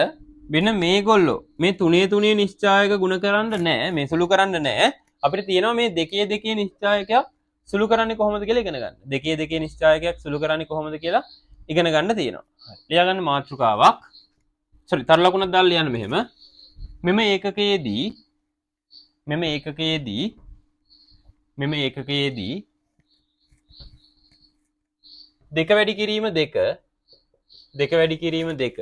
වෙන මේගොල්ලෝ මේ 3 3 නිශ්චායක ගුණ කරන්න නෑ, මේ සුළු කරන්න නෑ. අපිට තියෙනවා මේ 2 2 නිශ්චායකයක් සුළු කරන්නේ කොහොමද කියලා ඉගෙන ගන්න. 2 2 නිශ්චායකයක් සුළු කරන්නේ කොහොමද කියලා ඉගෙන ගන්න තියෙනවා. හරි. ලියාගන්න මාතෘකාවක්. සෝරි, තර ලකුණක් දාලා ලියන්න මෙහෙම. මෙම ඒකකයේදී මෙම ඒකකයේදී දෙක වැඩි කිරීම දෙක, දෙක වැඩි කිරීම දෙක,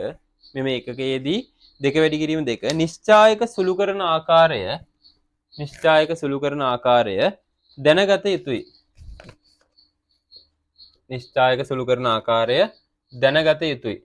මෙම ඒකකයේදී දෙක වැඩි කිරීම දෙක නිශ්චායක සුළු කරන ආකාරය, නිශ්චායක සුළු කරන ආකාරය දැනගත යුතුයි. නිශ්චායක සුළු කරන ආකාරය දැනගත යුතුයි.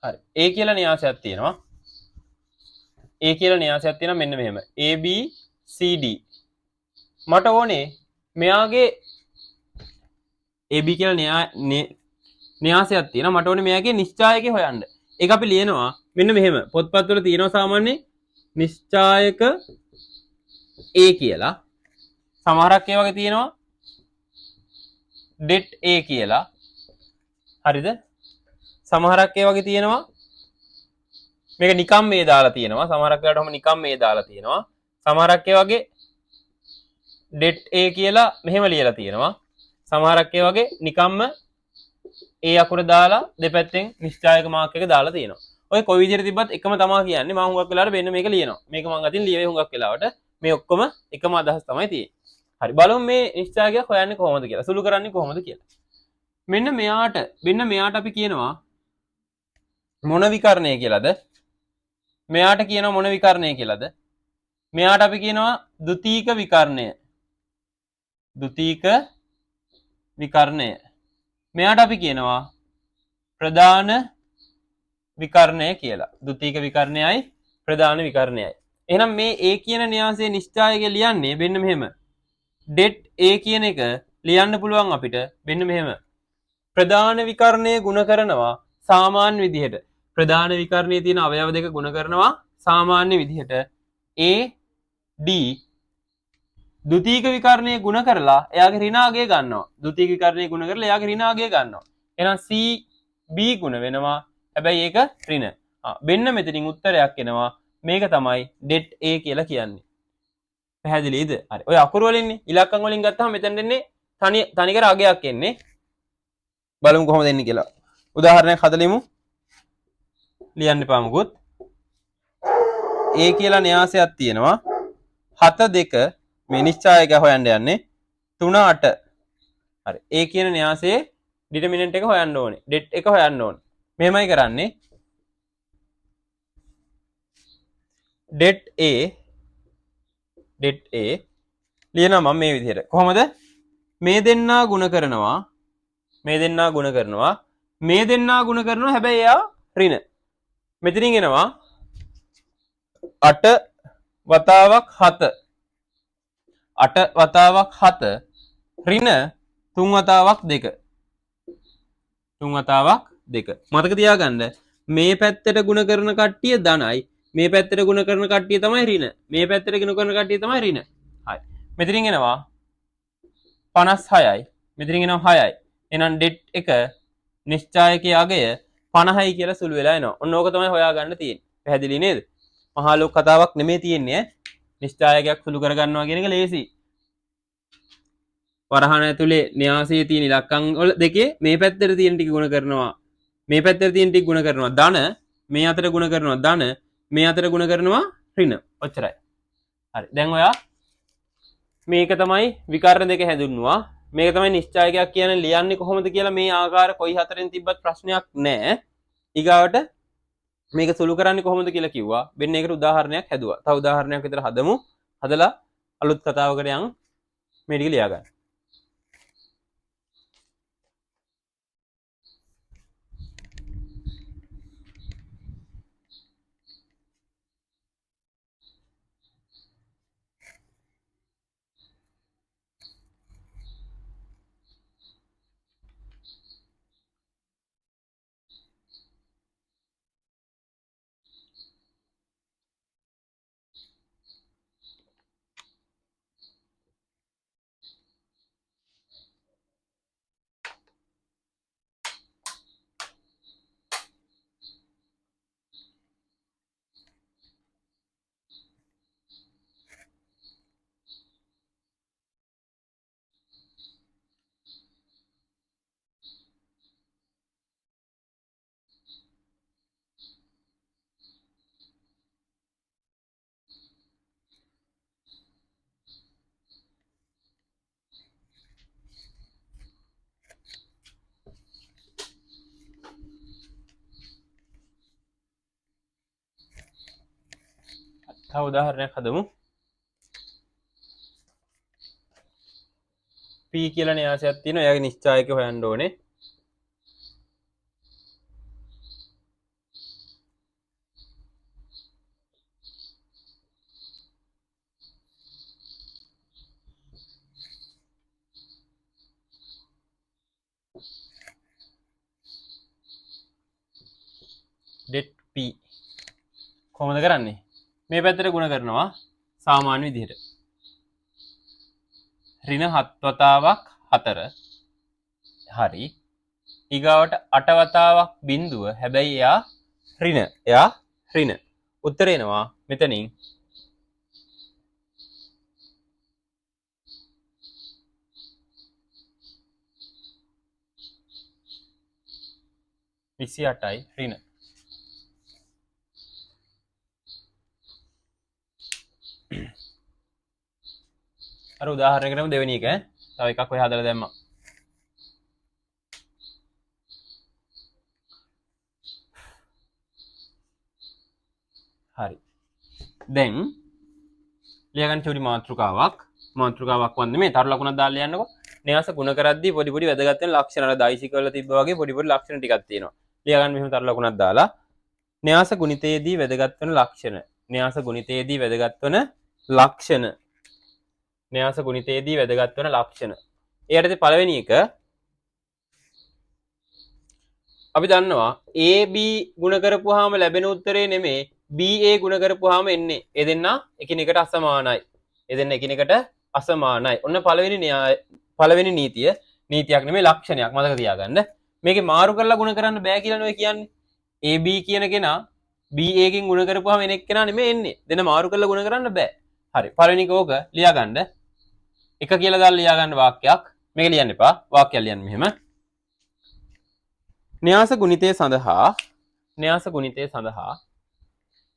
හරි. A කියලා න්‍යාසයක් තියෙනවා. A කියලා න්‍යාසයක් තියෙනවා මෙන්න මෙහෙම. A B C D. මට ඕනේ මෙයාගේ A B කියලා න්‍යාසයක් තියෙනවා. මට ඕනේ මෙයාගේ නිශ්චායකය හොයන්න. ඒක අපි ලියනවා මෙන්න මෙහෙම. පොත්පත්වල තියෙනවා සාමාන්‍ය නිශ්චායක A කියලා. සමහරක් ඒ වගේ තියෙනවා det A කියලා. හරිද? සමහරක් ඒ වගේ තියෙනවා මේක නිකම් මේ දාලා තියෙනවා. සමහරක් වෙලාවට ඔහොම නිකම් මේ දාලා තියෙනවා. සමහරක් ඒ වගේ det A කියලා මෙහෙම ලියලා තියෙනවා. සමහරක් ඒ වගේ නිකම්ම A අකුර දාලා දෙපැත්තෙන් නිශ්චායක මාක් එක දාලා තියෙනවා. ඔය කොයි විදිහට තිබ්බත් එකම තමා කියන්නේ. මම හුඟක් වෙලාවට මෙන්න මේක ලියනවා. මේක මං අතින් ලියවේ හුඟක් වෙලාවට. මේ ඔක්කොම එකම අදහස් තමයි තියෙන්නේ. හරි, බලමු මේ නිශ්චායකයක් හොයන්නේ කොහොමද කියලා, සුළු කරන්නේ කොහොමද කියලා. මෙන්න මෙයාට අපි කියනවා මොන විකර්ණය කියලාද? මෙයාට කියනවා මොන විකර්ණය කියලාද? මෙයාට අපි කියනවා ද්විතීක විකර්ණය. ද්විතීක විකර්ණය. මෙයාට අපි කියනවා ප්‍රධාන විකර්ණය කියලා. ද්විතීක විකර්ණයයි ප්‍රධාන විකර්ණයයි. එහෙනම් මේ A කියන න්‍යාසයේ නිශ්චායකය ලියන්නේ මෙන්න මෙහෙම. det A කියන එක ලියන්න පුළුවන් අපිට මෙන්න මෙහෙම. ප්‍රධාන විකර්ණය ගුණ කරනවා සාමාන්‍ය විදිහට. ප්‍රධාන විකර්ණයේ තියෙන අවයව දෙක ගුණ කරනවා සාමාන්‍ය විදිහට. A D ද්විතීක විකර්ණය ගුණ කරලා එයාගේ ඍණාගය ගන්නවා. ද්විතීක විකර්ණය ගුණ කරලා එයාගේ ඍණාගය ගන්නවා. එහෙනම් C B ගුණ වෙනවා. හැබැයි ඒක ඍණ. මෙන්න මෙතනින් උත්තරයක් එනවා. මේක තමයි det A කියලා කියන්නේ. පැහැදිලිද? හරි. ඔය අකුරු වලින්නේ ඉලක්කම් වලින් ගත්තාම මෙතන එන්නේ තනිකර අගයක් එන්නේ. බලමු කොහොමද එන්නේ කියලා. උදාහරණයක් හදලෙමු. ලියන්න එපා මොකුත්. A කියලා න්‍යාසයක් තියෙනවා. 7 2 මේ නිශ්චායක හොයන්න යන්නේ. 3 8. හරි. A කියන න්‍යාසයේ ඩිටර්මිනන්ට් එක හොයන්න ඕනේ. det එක හොයන්න ඕනේ. මෙහෙමයි කරන්නේ. det A, det A ලියනවා මම මේ විදිහට. කොහොමද? මේ දෙන්නා ගුණ කරනවා. මේ දෙන්නා ගුණ කරනවා. මේ දෙන්නා ගුණ කරනවා. හැබැයි එයා ඍණ. මෙතනින් එනවා 8 වතාවක් 7. 8 වතාවක් 7 ඍණ 3 වතාවක් 2. 3 වතාවක් 2. මතක තියාගන්න මේ පැත්තට ගුණ කරන කට්ටිය ධනයි, මේ පැත්තට ගුණ කරන කට්ටිය තමයි ඍණ. මේ පැත්තට ගුණ කරන කට්ටිය තමයි ඍණ. හරි. මෙතනින් එනවා 56යි. මෙතනින් එනවා 6යි. එහෙනම් det එක නිශ්චායකයේ අගය 50යි කියලා සුළු වෙලා එනවා. ඔන්න ඕක තමයි හොයාගන්න තියෙන්නේ. පැහැදිලි නේද? මහා ලොකු කතාවක් නෙමෙයි තියෙන්නේ ඈ. නිශ්චායකයක් සුළු කරගන්නවා කියන එක ලේසි. වරහන ඇතුලේ න්‍යාසයේ තියෙන ඉලක්කම් වල දෙකේ මේ පැත්තට තියෙන ටික ගුණ කරනවා. මේ පැත්තට තියෙන ටික ගුණ කරනවා ධන, මේ අතර ගුණ කරනවා ධන, මේ අතර ගුණ කරනවා ඍණ. ඔච්චරයි. හරි. දැන් ඔයා මේක තමයි විකර්ණ දෙක හැඳුන්වුවා. මේක තමයි නිශ්චායකයක් කියන්නේ ලියන්නේ කොහොමද කියලා මේ ආකාර කොයි හතරෙන් තිබ්බත් ප්‍රශ්නයක් නෑ. ඊගාවට මේක සුළු කරන්නේ කොහොමද කියලා කිව්වා. මෙන්න ඒකට උදාහරණයක් හැදුවා. තව උදාහරණයක් විතර හදමු. හදලා අලුත් කතාවකට යන් මේ ටික ලියා ගන්න. තව උදාහරණයක් හදමු. P කියලා න්‍යාසයක් තියෙනවා. එයාගේ නිශ්චායක හොයන්න ඕනේ. det P කොහොමද කරන්නේ? මේ පැත්තට ගුණ කරනවා සාමාන්‍ය විදිහට. ඍණ 7 වතාවක් 4. හරි. ඊගාවට 8 වතාවක් බිඳුව. හැබැයි එයා ඍණ. එයා ඍණ. උත්තර එනවා මෙතනින් 28යි ඍණ. අර උදාහරණයකටම දෙවෙනි එක ඈ. තව එකක් ඔය හදලා දැම්මා. හරි. දැන් ලියාගන්න චූටි මාතෘකාවක්. මාතෘකාවක් වන්නේ මේ තරු ලකුණක් දාලා ලියන්නකෝ. න්‍යාස ගුණ කරද්දී පොඩි පොඩි වැදගත් වෙන ලක්ෂණ අර දෛසික වල තිබ්බා වගේ පොඩි පොඩි ලක්ෂණ ටිකක් තියෙනවා. ලියාගන්න මෙහෙම තරු ලකුණක් දාලා. න්‍යාස ගුණිතයේදී වැදගත් වෙන ලක්ෂණ. න්‍යාස ගුණිතයේදී වැදගත් වෙන ලක්ෂණ. න්‍යාස ගුණිතයේදී වැදගත් වෙන ලක්ෂණ. ඒ යටතේ පළවෙනි එක අපි දන්නවා AB ගුණ කරපුවාම ලැබෙන උත්තරේ නෙමේ BA ගුණ කරපුවාම එන්නේ. ඒ දෙන්න එකිනෙකට අසමානයි. ඒ දෙන්න එකිනෙකට අසමානයි. ඔන්න පළවෙනි නීතිය. නීතියක් නෙමෙයි ලක්ෂණයක් මතක තියාගන්න. මේකේ මාරු කරලා ගුණ කරන්න බෑ කියලා නෙවෙයි කියන්නේ. AB කියන කෙනා BA කින් ගුණ කරපුවාම එන එක්කෙනා නෙමෙයි එන්නේ. දෙන්න මාරු කරලා ගුණ කරන්න බෑ. හරි. පළවෙනි එක ඕක ලියාගන්න. එක කියලා දාලා ලියාගන්න වාක්‍යයක්. මේක ලියන්න එපා. වාක්‍යයක් ලියන්න මෙහෙම. න්‍යාස ගුණිතය සඳහා න්‍යාස ගුණිතය සඳහා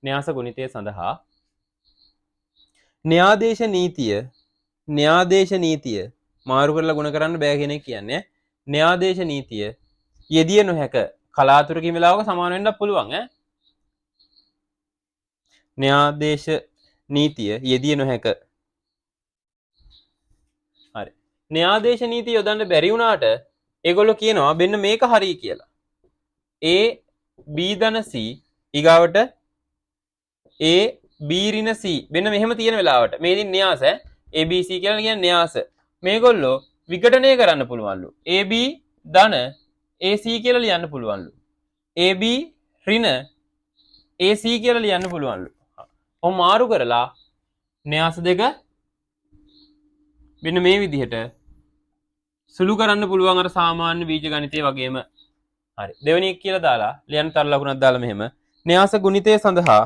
න්‍යාස ගුණිතය සඳහා න්‍යාදේශ නීතිය න්‍යාදේශ නීතිය මාරු කරලා ගුණ කරන්න බෑ කියන එක කියන්නේ න්‍යාදේශ නීතිය යෙදිය නොහැක. කලාතුරකින් වෙලාවක සමාන වෙන්නත් පුළුවන් ඈ. න්‍යාදේශ නීතිය යෙදිය නොහැක. හරි. න්‍යාදේශ නීතිය යොදන්න බැරි වුණාට ඒගොල්ලෝ කියනවා මෙන්න මේක හරි කියලා. A B ධන C ඊගාවට A B ඍණ C මෙන්න මෙහෙම තියෙන වෙලාවට මේ ඉතින් න්‍යාස ඈ. A B C කියලා කියන්නේ න්‍යාස. මේගොල්ලෝ විඝටනය කරන්න පුළුවන්ලු. A B ධන A C කියලා ලියන්න පුළුවන්ලු. A B ඍණ A C කියලා ලියන්න පුළුවන්ලු. ඔහොම මාරු කරලා න්‍යාස දෙක මෙන්න මේ විදිහට සුළු කරන්න පුළුවන් අර සාමාන්‍ය බීජ ගණිතය වගේම. හරි. දෙවෙනි එක කියලා දාලා ලියන්න තර ලකුණක් දාලා මෙහෙම න්‍යාස ගුණිතය සඳහා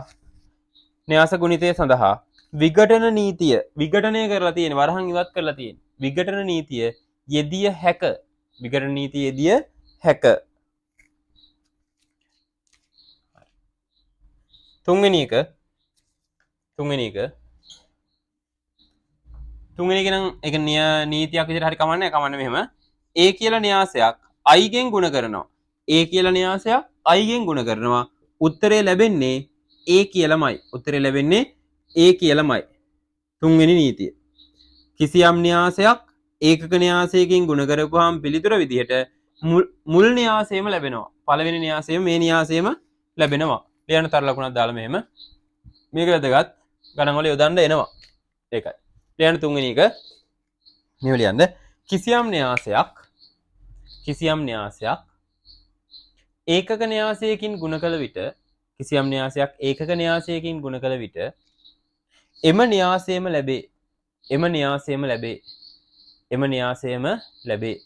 න්‍යාස ගුණිතය සඳහා විඝටන නීතිය විඝටනය කරලා තියෙන වරහන් ඉවත් කරලා තියෙන විඝටන නීතිය යෙදිය හැක. විඝටන නීතිය යෙදිය හැක. තුන්වෙනි එක, තුන්වෙනි එක, තුන්වෙනි එක නම් ඒක නීතියක් විදිහට හරි කමන්නේ නැහැ. කමන්නේ මෙහෙම. A කියලා න්‍යාසයක් I ගෙන් ගුණ කරනවා. A කියලා න්‍යාසයක් I ගෙන් ගුණ කරනවා. උත්තරේ ලැබෙන්නේ A කියලාමයි. උත්තරේ ලැබෙන්නේ A කියලාමයි. තුන්වෙනි නීතිය. කිසියම් න්‍යාසයක් ඒකක න්‍යාසයකින් ගුණ කරපුවාම පිළිතුර විදිහට මුල් න්‍යාසයම ලැබෙනවා. පළවෙනි න්‍යාසයම මේ න්‍යාසයම ලැබෙනවා. ලියන්න තර ලකුණක් දාලා මෙහෙම. මේක වැදගත්. ගණන් වල යොදන්න එනවා. ඒකයි. ලියන්න තුන්වෙනි එක. මෙහෙම ලියන්න. කිසියම් න්‍යාසයක් ඒකක න්‍යාසයකින් ගුණ කළ විට, කිසියම් න්‍යාසයක් ඒකක න්‍යාසයකින් ගුණ කළ විට එම න්‍යාසයම ලැබේ. එම න්‍යාසයම ලැබේ. එම න්‍යාසයම ලැබේ.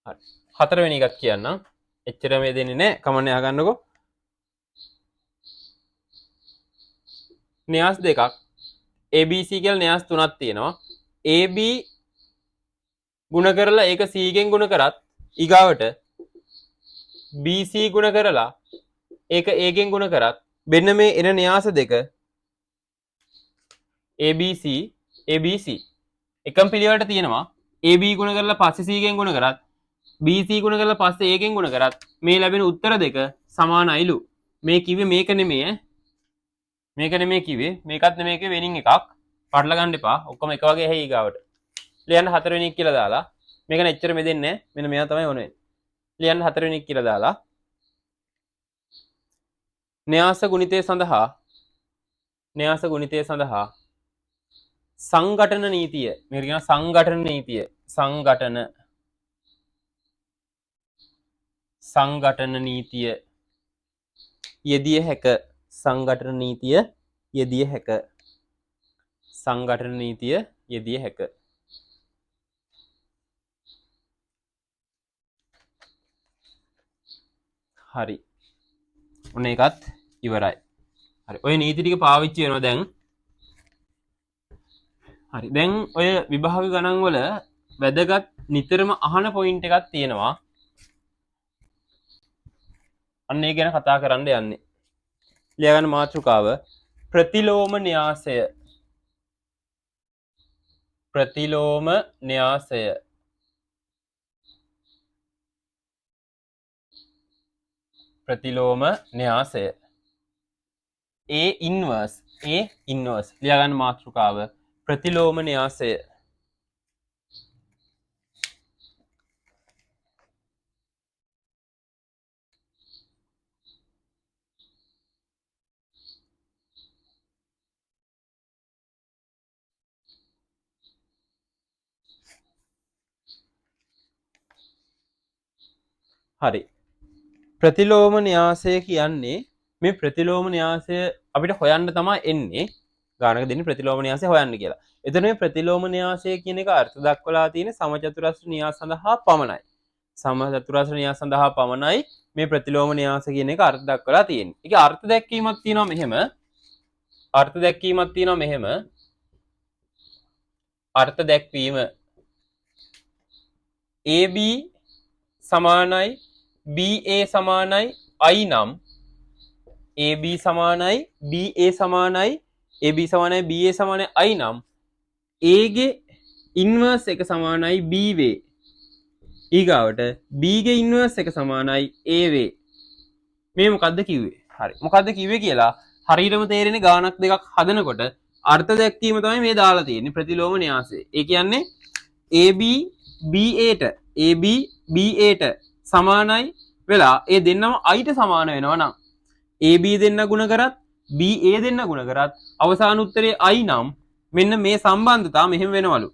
හරි. හතරවෙනි එකත් කියන්නම්. එච්චර මේ දෙන්නේ නෑ. කමන්නේ අහගන්නකෝ. න්‍යාස දෙකක් ABC කියලා න්‍යාස තුනක් තියෙනවා. AB ගුණ කරලා ඒක C ගෙන් ගුණ කරත් ඊගාවට BC ගුණ කරලා ඒක A ගෙන් ගුණ කරත් මෙන්න මේ එන න්‍යාස දෙක ABC ABC එකම පිළිවෙලට තියෙනවා. AB ගුණ කරලා පස්සේ C ගෙන් ගුණ කරත් BC ගුණ කරලා පස්සේ A ගෙන් ගුණ කරත් මේ ලැබෙන උත්තර දෙක සමානයිලු. මේ කිව්වේ මේක නෙමෙයි ඈ. මේක නෙමෙයි කිව්වේ. මේකත් නෙමෙයි කිව්වේ වෙනින් එකක්. පටල ගන්න එපා. ඔක්කොම එක වගේ ඇහි ඊගාවට. ලියන්න හතරවෙනි එක කියලා දාලා. මේක නේ එච්චර මෙදෙන්නේ නෑ. මෙන්න මෙයා තමයි ඕන වෙන්නේ. ලියන්න හතරවෙනි එක කියලා දාලා. න්‍යාස ගුණිතය සඳහා, න්‍යාස ගුණිතය සඳහා සංඝටන නීතිය. මේක කියනවා සංඝටන නීතිය. සංඝටන නීතිය යෙදිය හැක. සංඝටන නීතිය යෙදිය හැක. සංඝටන නීතිය යෙදිය හැක. හරි. ඔන්න ඒකත් ඉවරයි. හරි. ඔය නීති ටික පාවිච්චි වෙනවා දැන්. හරි. දැන් ඔය විභාග ගණන් වල වැදගත් නිතරම අහන පොයින්ට් එකක් තියෙනවා. අන්න ඒ ගැන කතා කරන්න යන්නේ. ලියාගන්න මාතෘකාව ප්‍රතිලෝම න්‍යාසය. ප්‍රතිලෝම න්‍යාසය. ප්‍රතිලෝම න්‍යාසය. A inverse, A inverse. ලියාගන්න මාතෘකාව ප්‍රතිලෝම න්‍යාසය. හරි. ප්‍රතිලෝම න්‍යාසය කියන්නේ මේ ප්‍රතිලෝම න්‍යාසය අපිට හොයන්න තමයි එන්නේ. ගානක දෙන්නේ ප්‍රතිලෝම න්‍යාසය හොයන්න කියලා. එතන මේ ප්‍රතිලෝම න්‍යාසය කියන එක අර්ථ දක්වලා තියෙන සමචතුරස්‍ර න්‍යාස සඳහා පමණයි. සමචතුරස්‍ර න්‍යාස සඳහා පමණයි මේ ප්‍රතිලෝම න්‍යාස කියන එක අර්ථ දක්වලා තියෙන්නේ. ඒකේ අර්ථ දැක්වීමක් තියෙනවා මෙහෙම. අර්ථ දැක්වීමක් තියෙනවා මෙහෙම. අර්ථ දැක්වීම AB සමානයි BA සමානයි I නම් AB සමානයි BA සමානයි AB සමානයි BA සමානයි I නම් A ගේ ඉන්වර්ස් එක සමානයි B වේ. ඊගාවට B ගේ ඉන්වර්ස් එක සමානයි A වේ. මේ මොකද්ද කිව්වේ? හරි. මොකද්ද කිව්වේ කියලා හරියටම තේරෙන්නේ ගානක් දෙකක් හදනකොට අර්ථ දැක්වීම තමයි මේ දාලා තියෙන්නේ ප්‍රතිලෝම න්‍යාසය. ඒ කියන්නේ AB BA ට AB BA ට සමානයි වෙලා ඒ දෙන්නම I ට සමාන වෙනවා නම් AB දෙන්න ගුණ කරත් BA දෙන්න ගුණ කරත් අවසාන උත්තරේ I නම් මෙන්න මේ සම්බන්ධතාව මෙහෙම වෙනවලු.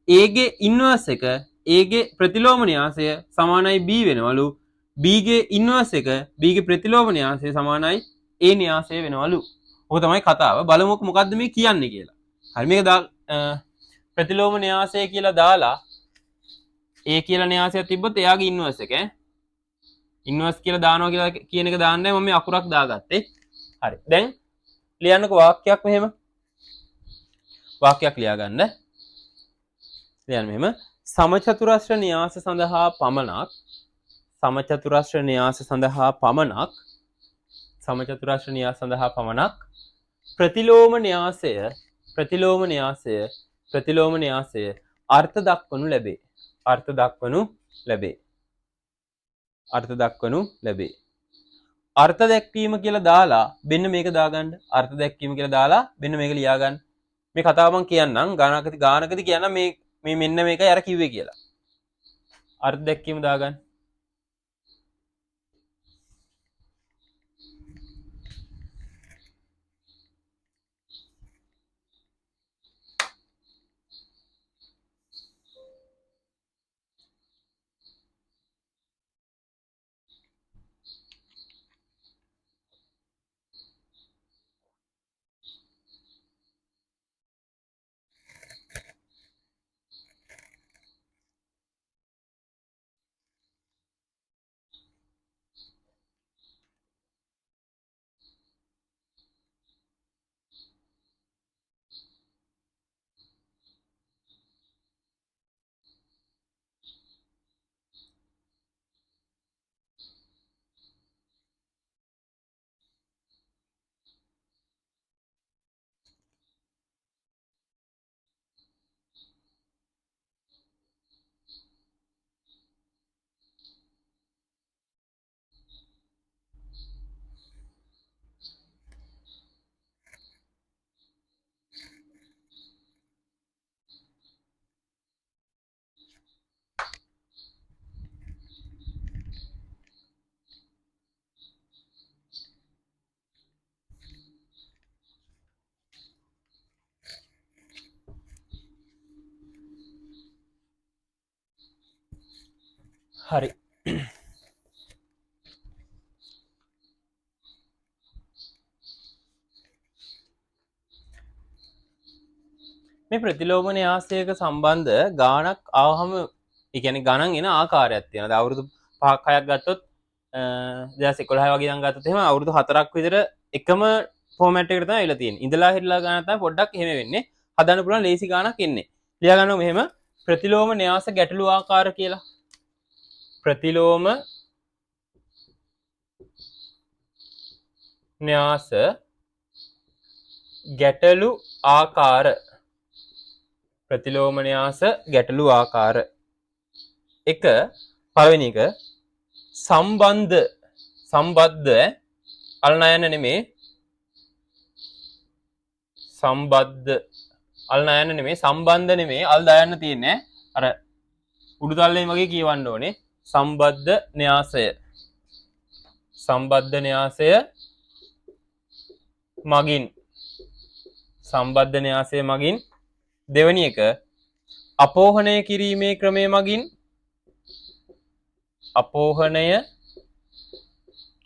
A ගේ ඉන්වර්ස් එක A ගේ ප්‍රතිලෝම න්‍යාසය සමානයි B වෙනවලු. B ගේ ඉන්වර්ස් එක B ගේ ප්‍රතිලෝම න්‍යාසය සමානයි A න්‍යාසය වෙනවලු. ඔක තමයි කතාව. බලමුකෝ මොකද්ද මේ කියන්නේ කියලා. හරි, මේක ප්‍රතිලෝම න්‍යාසය කියලා දාලා A කියලා න්‍යාසයක් තිබ්බොත් එයාගේ ඉන්වර්ස් එක ඈ. ඉන්වර්ස් කියලා දානවා කියලා කියන එක දාන්නයි මම මේ අකුරක් දාගත්තේ. හරි, දැන් ලියන්නකෝ වාක්‍යයක් මෙහෙම. වාක්‍යයක් ලියාගන්න. ලියන්න මෙහෙම. සමචතුරස්‍ර න්‍යාස සඳහා පමණක්, සමචතුරස්‍ර න්‍යාස සඳහා පමණක්, සමචතුරස්‍ර න්‍යාස සඳහා පමණක් ප්‍රතිලෝම න්‍යාසය, ප්‍රතිලෝම න්‍යාසය, ප්‍රතිලෝම න්‍යාසය අර්ථ දක්වනු ලැබේ. අර්ථ දක්වනු ලැබේ. අර්ථ දක්වනු ලැබේ. අර්ථ දැක්වීම කියලා දාලා මෙන්න මේක දාගන්න. අර්ථ දැක්වීම කියලා දාලා මෙන්න මේක ලියාගන්න. මේ කතාව මං කියන්නම්, ගානකදී කියන්නම් මේ මෙන්න මේකයි අර කිව්වේ කියලා. අර්ථ දැක්වීම දාගන්න. හරි. මේ ප්‍රතිලෝම න්‍යාසයක සම්බන්ධ ගාණක් ආවහම, ඒ කියන්නේ ගණන් එන ආකාරයක් තියෙනවා. දැන් අවුරුදු පහක් හයක් ගත්තොත්, 2011 වගේ ඉඳන් ගත්තොත් එහෙම අවුරුදු 4ක් විතර එකම ෆෝමැට් එකට තමයි ඇවිල්ලා තියෙන්නේ. ඉඳලා හිටලා ගානක් තමයි පොඩ්ඩක් එහෙම වෙන්නේ. හදන්න පුළුවන් ලේසි ගාණක් එන්නේ. ලියා ගන්නකො මෙහෙම ප්‍රතිලෝම න්‍යාස ගැටලු ආකාර කියලා. ප්‍රතිලෝම න්‍යාස ගැටලු ආකාර. ප්‍රතිලෝම න්‍යාස ගැටලු ආකාර. එක, පළවෙනි එක සම්බද්ධ අල් නයන නෙමේ, සම්බද්ධ අල් නයන නෙමේ, සම්බන්ධ නෙමේ, අල් දායන්න තියෙන්නේ අර උඩුතල්ලෙන් වගේ කියවන්න ඕනේ. සම්බද්ධ න්‍යාසය, සම්බද්ධ න්‍යාසය මගින්, සම්බද්ධ න්‍යාසය මගින්. දෙවෙනි එක අපෝහණය කිරීමේ ක්‍රමය මගින්, අපෝහණය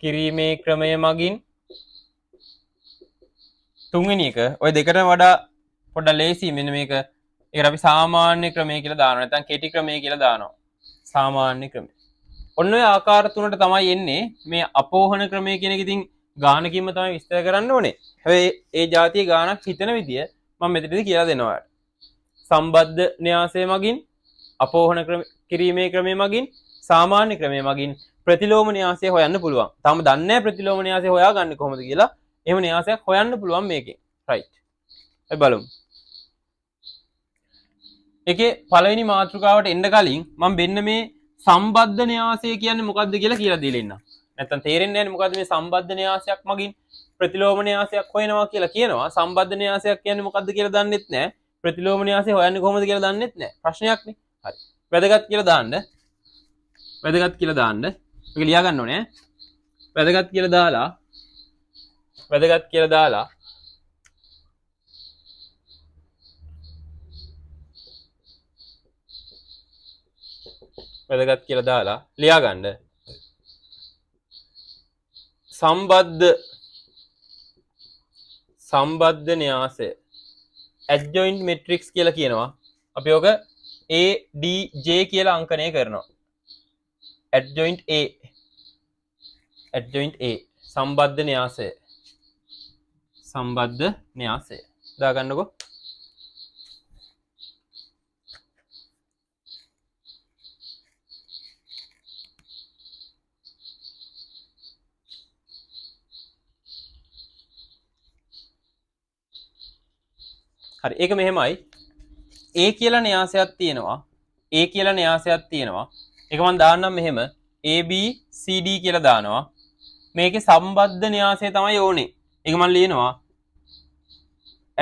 කිරීමේ ක්‍රමය මගින්. තුන්වෙනි එක ඔය දෙකටම වඩා පොඩ්ඩක් ලේසි මෙන්න මේක. ඒකට අපි සාමාන්‍ය ක්‍රමය කියලා දානවා, නැත්නම් කෙටි ක්‍රමය කියලා දානවා. සාමාන්‍ය ක්‍රමය. ඔන්න ඔය ආකාර තුනට තමයි එන්නේ මේ අපෝහන ක්‍රමය කියන එක. ඉතින් ගානකින්ම තමයි විස්තර කරන්න ඕනේ. හැබැයි ඒ ජාතිය ගානක් හිතන විදිය මම මෙතනදී කියලා දෙනවා ඔයාලට. සම්බද්ධ න්‍යාසය මගින්, අපෝහන කිරීමේ ක්‍රමය මගින්, සාමාන්‍ය ක්‍රමය මගින් ප්‍රතිලෝම න්‍යාසය හොයන්න පුළුවන්. තාම දන්නේ නැහැ ප්‍රතිලෝම න්‍යාසය හොයාගන්නේ කොහොමද කියලා. එහෙම න්‍යාසයක් හොයන්න පුළුවන් මේකෙන්. රයිට්. අපි බලමු. ඒකේ පළවෙනි මාතෘකාවට එන්න කලින් මම මෙන්න මේ සම්බද්ධ න්‍යාසය කියන්නේ මොකද්ද කියලා කියලා දීලා ඉන්නම්. නැත්තම් තේරෙන්නේ නැහැ මොකද්ද මේ සම්බද්ධ න්‍යාසයක් මගින් ප්‍රතිලෝම න්‍යාසයක් හොයනවා කියලා කියනවා. සම්බද්ධ න්‍යාසයක් කියන්නේ මොකද්ද කියලා දන්නෙත් නැහැ. ප්‍රතිලෝම න්‍යාසය හොයන්නේ කොහොමද කියලා දන්නෙත් නැහැ. ප්‍රශ්නයක් නේ. හරි. වැදගත් කියලා දාන්න. වැදගත් කියලා දාන්න. මේක ලියා ගන්න ඕනේ ඈ. වැදගත් කියලා දාලා, වැදගත් කියලා දාලා වැදගත් කියලා දාලා ලියා ගන්න. සම්බද්ධ න්‍යාසය ඇඩ්ජොයින්ට් මැට්‍රික්ස් කියලා කියනවා. අපි ඔක A D J කියලා අංකණය කරනවා. ඇඩ්ජොයින්ට් A, ඇඩ්ජොයින්ට් A සම්බද්ධ න්‍යාසය, සම්බද්ධ න්‍යාසය දාගන්නකෝ. හරි, ඒක මෙහෙමයි. A කියලා න්‍යාසයක් තියෙනවා, A කියලා න්‍යාසයක් තියෙනවා. ඒක මම දාන්නම් මෙහෙම A B C D කියලා දානවා. මේකේ සම්බද්ධ න්‍යාසය තමයි ඕනේ. ඒක මම ලියනවා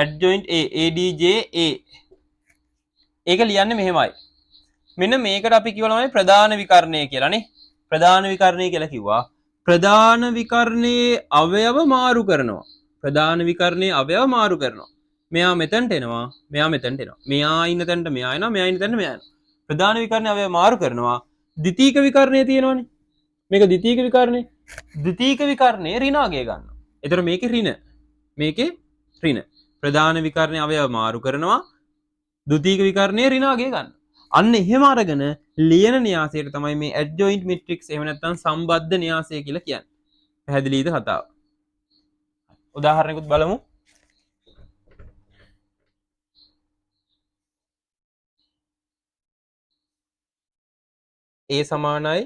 ඇඩ්ජොයින්ට් A, A D J A. ඒක ලියන්නේ මෙහෙමයි. මෙන්න මේකට අපි කිව්වා ළමයි ප්‍රධාන විකර්ණය කියලා නේ. ප්‍රධාන විකර්ණය කියලා කිව්වා. ප්‍රධාන විකර්ණයේ අවයව මාරු කරනවා. ප්‍රධාන විකර්ණයේ අවයව මාරු කරනවා. මෙයා මෙතනට එනවා, මෙයා මෙතනට එනවා. මෙයා ඉන්න තැනට මෙයා එනවා, මෙයා ඉන්න තැනට මෙයා එනවා. ප්‍රධාන විකර්ණයේ අවයව මාරු කරනවා. ද්විතීක විකර්ණය තියෙනවනේ. මේක ද්විතීක විකර්ණය. ද්විතීක විකර්ණයේ ඍණාගය ගන්නවා. එතකොට මේකේ ඍණ, මේකේ ඍණ. ප්‍රධාන විකර්ණයේ අවයව මාරු කරනවා, ද්විතීක විකර්ණයේ ඍණාගය ගන්නවා. අන්න එහෙම අරගෙන ලියන න්‍යාසයට තමයි මේ ඇඩ්ජොයින්ට් මැට්‍රික්ස් එහෙම නැත්නම් සම්බද්ධ න්‍යාසය කියලා කියන්නේ. පැහැදිලිද කතාව? උදාහරණයකුත් බලමු. A සමානයි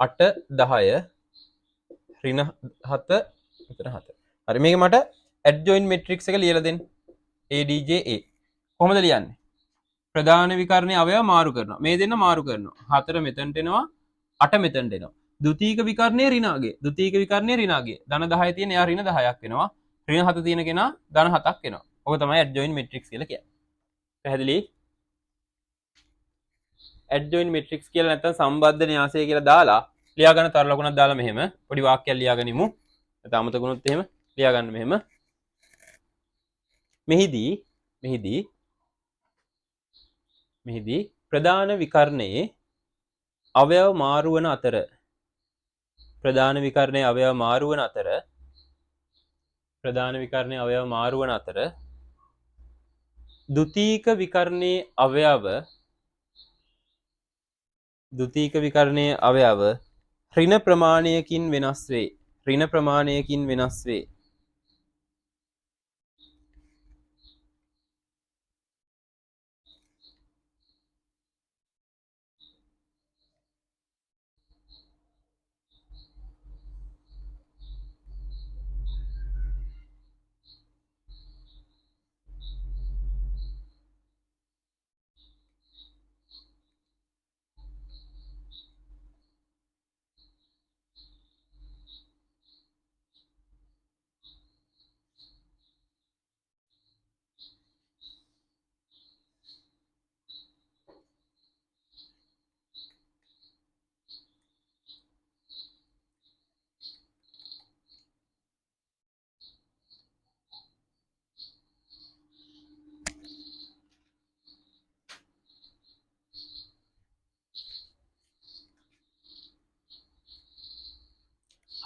8 10 ඍණ 7 මෙතන 7. හරි, මේක මට ඇඩ්ජොයින්ට් මැට්‍රික්ස් එක ලියලා දෙන්න. A D J A. කොහොමද ලියන්නේ? ප්‍රධාන විකර්ණයේ අවයව මාරු කරනවා. මේ දෙන්න මාරු කරනවා. 4 මෙතනට එනවා, 8 මෙතනට එනවා. ද්විතීක විකර්ණයේ ඍණාගය, ද්විතීක විකර්ණයේ ඍණාගය. ධන 10 තියෙන එයා ඍණ 10ක් වෙනවා. ඍණ 7 තියෙන කෙනා ධන 7ක් වෙනවා. ඔක තමයි ඇඩ්ජොයින්ට් මැට්‍රික්ස් කියලා කියන්නේ. පැහැදිලි? ඇඩ්ජොයින්ට් මැට්‍රික්ස් කියලා නැත්නම් සම්බද්ධ න්‍යාසය කියලා දාලා ලියා ගන්න තර ලකුණක් දාලා මෙහෙම පොඩි වාක්‍යයක් ලියාගනිමු. නැත්නම් අමතක වුණොත් එහෙම ලියා ගන්න මෙහෙම. මෙහිදී මෙහිදී ප්‍රධාන විකර්ණයේ අවයව මාරු වන අතර, ප්‍රධාන විකර්ණයේ අවයව මාරු වන අතර, ප්‍රධාන විකර්ණයේ අවයව මාරු වන අතර ද්විතීක විකර්ණයේ අවයව, ද්විතීක විකර්ණයේ අවයව ඍණ ප්‍රමාණයකින් වෙනස් වේ, ඍණ ප්‍රමාණයකින් වෙනස් වේ.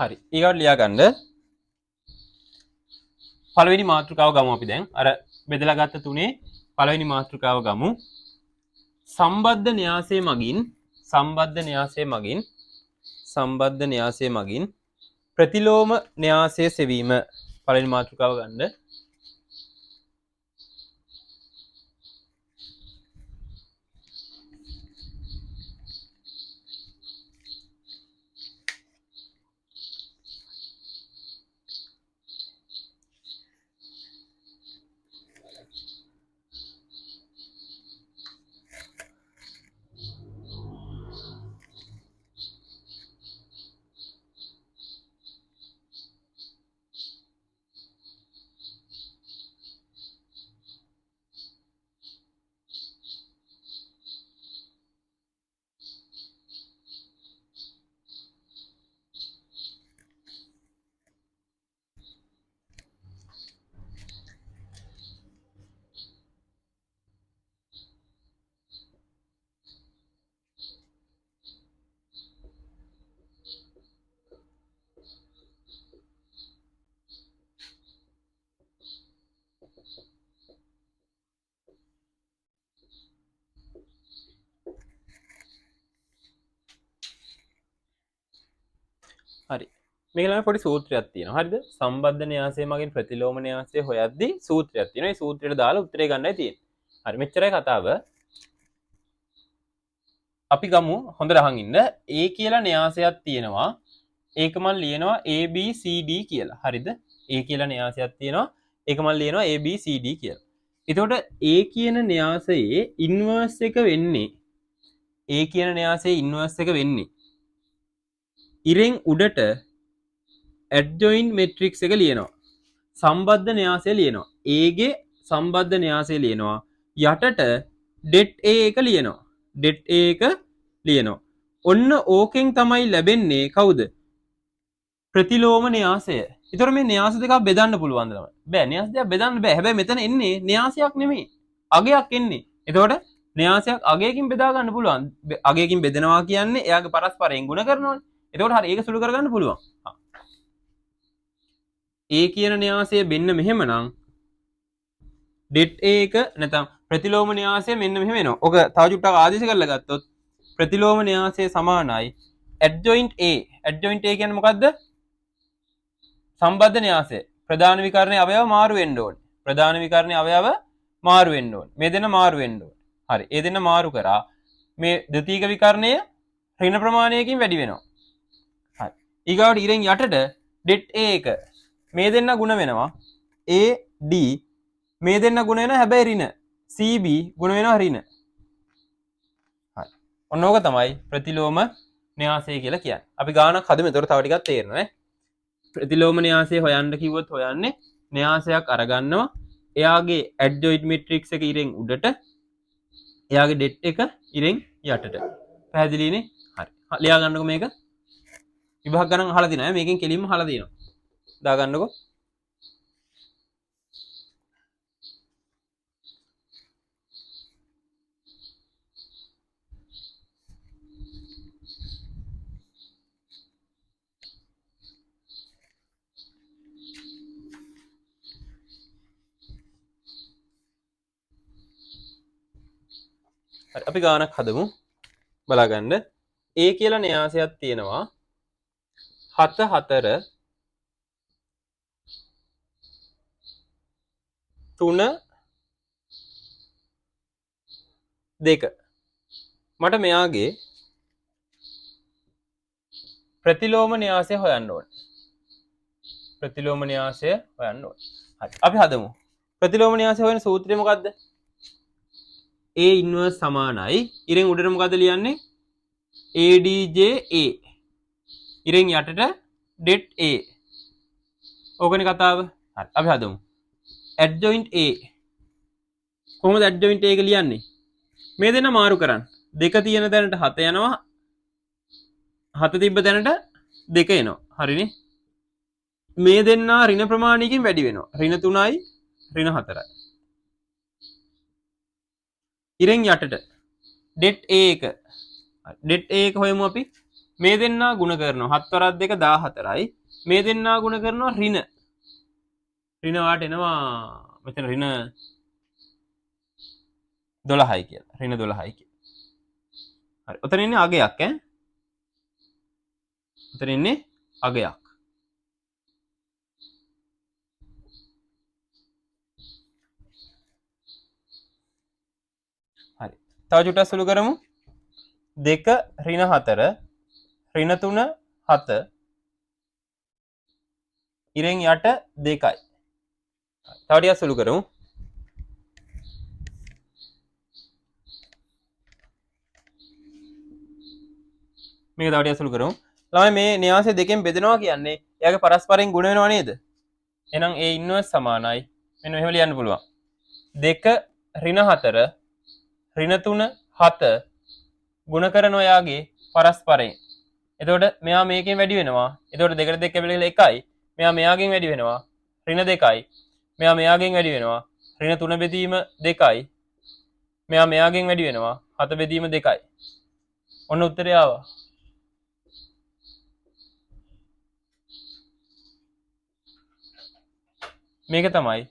හරි, ඊගාවට ලියා ගන්න පළවෙනි මාතෘකාව ගමු අපි දැන්. අර බෙදලා ගත්ත තුනේ පළවෙනි මාතෘකාව ගමු. සම්බද්ධ න්‍යාසය මගින්, සම්බද්ධ න්‍යාසය මගින්, සම්බද්ධ න්‍යාසය මගින් ප්‍රතිලෝම න්‍යාසය සෙවීම. පළවෙනි මාතෘකාව ගන්න. මේක ළමයි පොඩි සූත්‍රයක් තියෙනවා. හරිද? සම්බද්ධ න්‍යාසය මගින් ප්‍රතිලෝම න්‍යාසය හොයද්දී සූත්‍රයක් තියෙනවා. ඒ සූත්‍රයට දාලා උත්තරේ ගන්නයි තියෙන්නේ. හරි, මෙච්චරයි කතාව. අපි ගමු, හොඳට අහන් ඉන්න. A කියලා න්‍යාසයක් තියෙනවා. ඒක මම ලියනවා A B C D කියලා. හරිද? A කියලා න්‍යාසයක් තියෙනවා. ඒක මම ලියනවා A B C D කියලා. එතකොට A කියන න්‍යාසයේ ඉන්වර්ස් එක වෙන්නේ, A කියන න්‍යාසයේ ඉන්වර්ස් එක වෙන්නේ ඉරෙන් උඩට ඇඩ්ජොයින්ට් මැට්‍රික්ස් එක ලියනවා. සම්බද්ධ න්‍යාසය ලියනවා. A ගේ සම්බද්ධ න්‍යාසය ලියනවා. යටට ඩෙට් A එක ලියනවා. ඩෙට් A එක ලියනවා. ඔන්න ඕකෙන් තමයි ලැබෙන්නේ කවුද? ප්‍රතිලෝම න්‍යාසය. ඒතර මේ න්‍යාස දෙකක් බෙදන්න පුළුවන්ද ළමයි? බෑ, න්‍යාස දෙකක් බෙදන්න බෑ. හැබැයි මෙතන එන්නේ න්‍යාසයක් නෙමෙයි, අගයක් එන්නේ. එතකොට න්‍යාසයක් අගයකින් බෙදා ගන්න පුළුවන්. අගයකින් බෙදනවා කියන්නේ එයාගේ පරස්පරයෙන් ගුණ කරනවනේ. එතකොට හරි, ඒක සුළු කරගන්න පුළුවන්. A කියන න්‍යාසය මෙන්න මෙහෙමනම් ඩෙට් A එක නැත්නම් ප්‍රතිලෝම න්‍යාසය මෙන්න මෙහෙම එනවා. ඔක තව චුට්ටක් ආදේශ කරලා ගත්තොත් ප්‍රතිලෝම න්‍යාසය සමානයි ඇඩ්ජොයින්ට් A. ඇඩ්ජොයින්ට් A කියන්නේ මොකද්ද? සම්බද්ධ න්‍යාසය. ප්‍රධාන විකරණයේ අවයව මාරු වෙන්න ඕනේ. ප්‍රධාන විකරණයේ අවයව මාරු වෙන්න ඕනේ. මේ දෙන්න මාරු වෙන්න ඕනේ. හරි, ඒ දෙන්න මාරු කරා මේ ද්විතීක විකරණය ඍණ ප්‍රමාණයකින් වැඩි වෙනවා. හරි, ඊගාවට ඉරෙන් යටට ඩෙට් A එක මේ දෙන්න ගුණ වෙනවා A D මේ දෙන්න ගුණ වෙනවා හැබැයි ඍණ C B ගුණ වෙනවා ඍණ. හරි, ඔන්න ඕක තමයි ප්‍රතිලෝම න්‍යාසය කියලා කියන්නේ. අපි ගානක් හදමු, එතකොට තව ටිකක් තේරෙනවා ඈ. ප්‍රතිලෝම න්‍යාසය හොයන්න කිව්වොත් හොයන්නේ න්‍යාසයක් අරගන්නවා, එයාගේ ඇඩ්ජොයින්ට් මැට්‍රික්ස් එක ඉරෙන් උඩට, එයාගේ ඩෙට් එක ඉරෙන් යටට. පැහැදිලිනේ? හරි, ලියා ගන්නකො මේක. විභාග ගණන් අහලා තියෙනවා ඈ, මේකෙන් කෙලින්ම අහලා තියෙනවා. දාගන්නකො. හරි, අපි ගානක් හදමු. බලාගන්න. A කියලා න්‍යාසයක් තියෙනවා. 7 4 3 2. මට මෙයාගේ ප්‍රතිලෝම න්‍යාසය හොයන්න ඕනේ. ප්‍රතිලෝම න්‍යාසය හොයන්න ඕනේ. හරි, අපි හදමු. ප්‍රතිලෝම න්‍යාසය හොයන සූත්‍රය මොකද්ද? A inverse සමානයි ඉරෙන් උඩට මොකද්ද ලියන්නේ? ADJ A ඉරෙන් යටට ඩෙට් A. ඕකනේ කතාව. හරි, අපි හදමු. ඇඩ්ජොයින්ට් A. කොහොමද ඇඩ්ජොයින්ට් A එක ලියන්නේ? මේ දෙන්න මාරු කරන්න. දෙක තියෙන තැනට 7 යනවා. 7 තිබ්බ තැනට 2 එනවා. හරිනේ? මේ දෙන්නා ඍණ ප්‍රමාණයකින් වැඩි වෙනවා. ඍණ 3යි ඍණ 4යි. ඉරෙන් යටට ඩෙට් A එක. ඩෙට් A එක හොයමු අපි. මේ දෙන්නා ගුණ කරනවා. හත් වරක් දෙක 14යි. මේ දෙන්නා ගුණ කරනවා ඍණ. ඍණ වාට එනවා මෙතන ඍණ 12යි කියලා. ඍණ 12යි කියලා. හරි. ඔතන ඉන්නේ අගයක් ඈ. ඔතන ඉන්නේ අගයක්. හරි. තව චුට්ටක් සුළු කරමු. 2 ඍණ 4 ඍණ 3 7 ඉරෙන් යට 2යි. තව ටිකක් සුළු කරමු. මේක තව ටිකක් සුළු කරමු. ළමයි මේ න්‍යාසය දෙකෙන් බෙදෙනවා කියන්නේ එයාගේ පරස්පරයෙන් ගුණ වෙනවා නේද? එහෙනම් ඒ ඉන්වර්ස් සමානයි. මෙන්න මෙහෙම ලියන්න පුළුවන්. 2 ඍණ 4 ඍණ 3 7 ගුණ කරන ඔයාගේ පරස්පරයෙන්. එතකොට මෙයා මේකෙන් වැඩි වෙනවා. එතකොට දෙකට දෙක කැපිලා ගිහලා 1යි. මෙයා මෙයාගෙන් වැඩි වෙනවා. ඍණ 2යි. මෙයා මෙයාගෙන් වැඩි වෙනවා. ඍණ 3 බෙදීම 2යි. මෙයා මෙයාගෙන් වැඩි වෙනවා. 7 බෙදීම 2යි. ඔන්න උත්තරය ආවා. මේක තමයි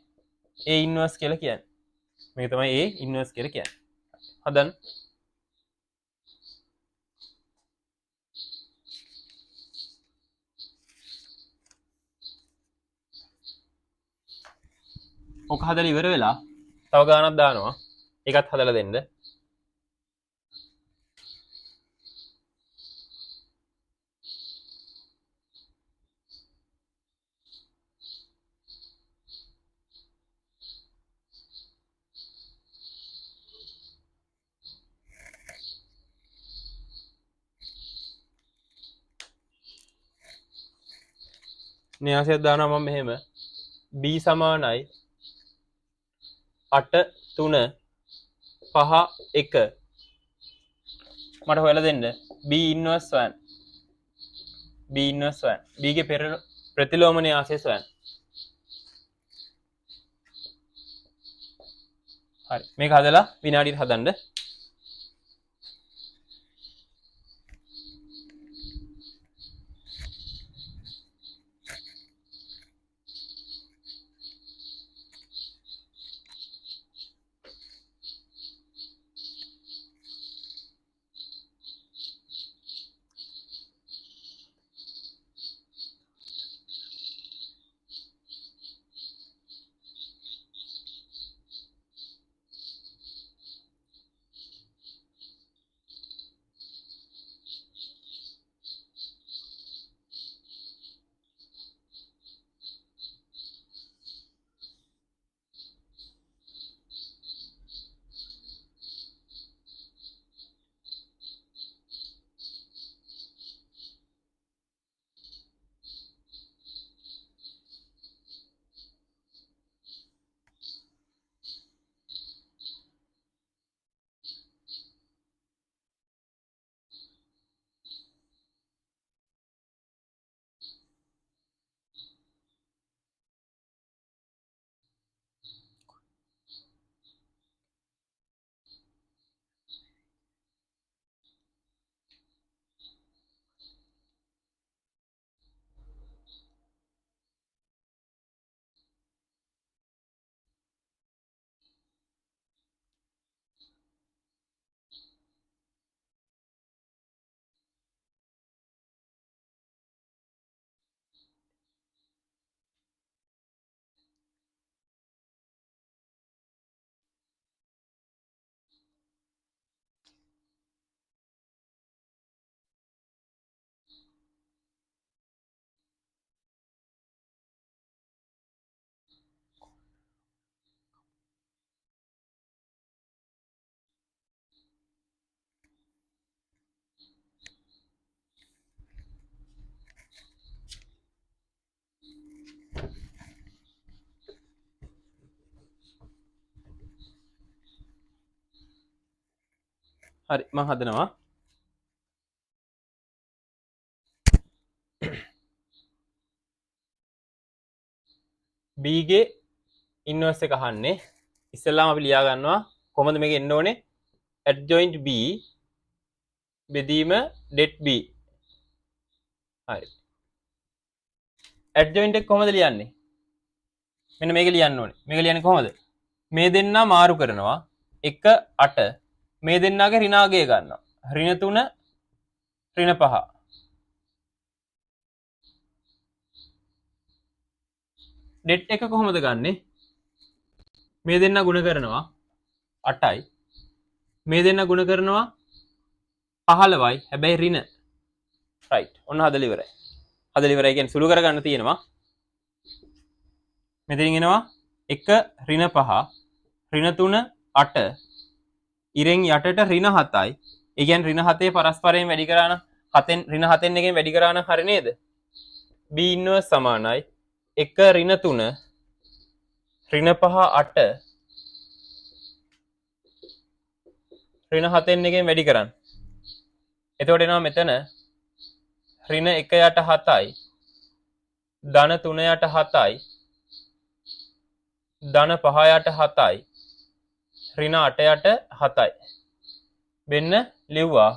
A inverse කියලා කියන්නේ. මේක තමයි A inverse කියලා කියන්නේ. හදන්න. ඔක හදලා ඉවර වෙලා තව ගානක් දානවා. ඒකත් හදලා දෙන්න. න්‍යාසයක් දානවා මම මෙහෙම B සමානයි 8 3 5 1. මට හොයලා දෙන්න B inverse හොයන්න. B inverse හොයන්න. B ගේ ප්‍රතිලෝම න්‍යාසය හොයන්න. හරි, මේක හදලා විනාඩියට හදන්න. හරි, මං හදනවා. B ගේ ඉන්වර්ස් එක අහන්නේ. ඉස්සෙල්ලාම අපි ලියා ගන්නවා කොහොමද මේක එන්න ඕනේ? Adjoint B බෙදීම det B. හරි. Adjoint එක කොහොමද ලියන්නේ? මෙන්න මේක ලියන්න ඕනේ. මේක ලියන්නේ කොහොමද? මේ දෙන්නා මාරු කරනවා 1 8 මේ දෙන්නාගේ ඍණාගය ගන්නවා. ඍණ 3 ඍණ 5. Det එක කොහොමද ගන්නෙ? මේ දෙන්නා ගුණ කරනවා 8යි. මේ දෙන්නා ගුණ කරනවා 15යි. හැබැයි ඍණ. රයිට්. ඔන්න හදලා ඉවරයි. හදලා ඉවරයි කියන්නේ සුළු කරගන්න තියෙනවා. මෙතනින් එනවා 1 ඍණ 5 ඍණ 3 8 ඉරෙන් යටට ඍණ 7යි. ඒ කියන්නේ ඍණ 7 පරස්පරයෙන් වැඩි කරා නම් 7න් ඍණ 7න් එකෙන් වැඩි කරා නම් හරි නේද? B inverse සමානයි 1 ඍණ 3 ඍණ 5 8 ඍණ 7න් එකෙන් වැඩි කරන්න. එතකොට එනවා මෙතන ඍණ 1 යට 7යි ධන 3 යට 7යි ධන 5 යට 7යි ඍණ 8 යට 7යි. මෙන්න ලිව්වා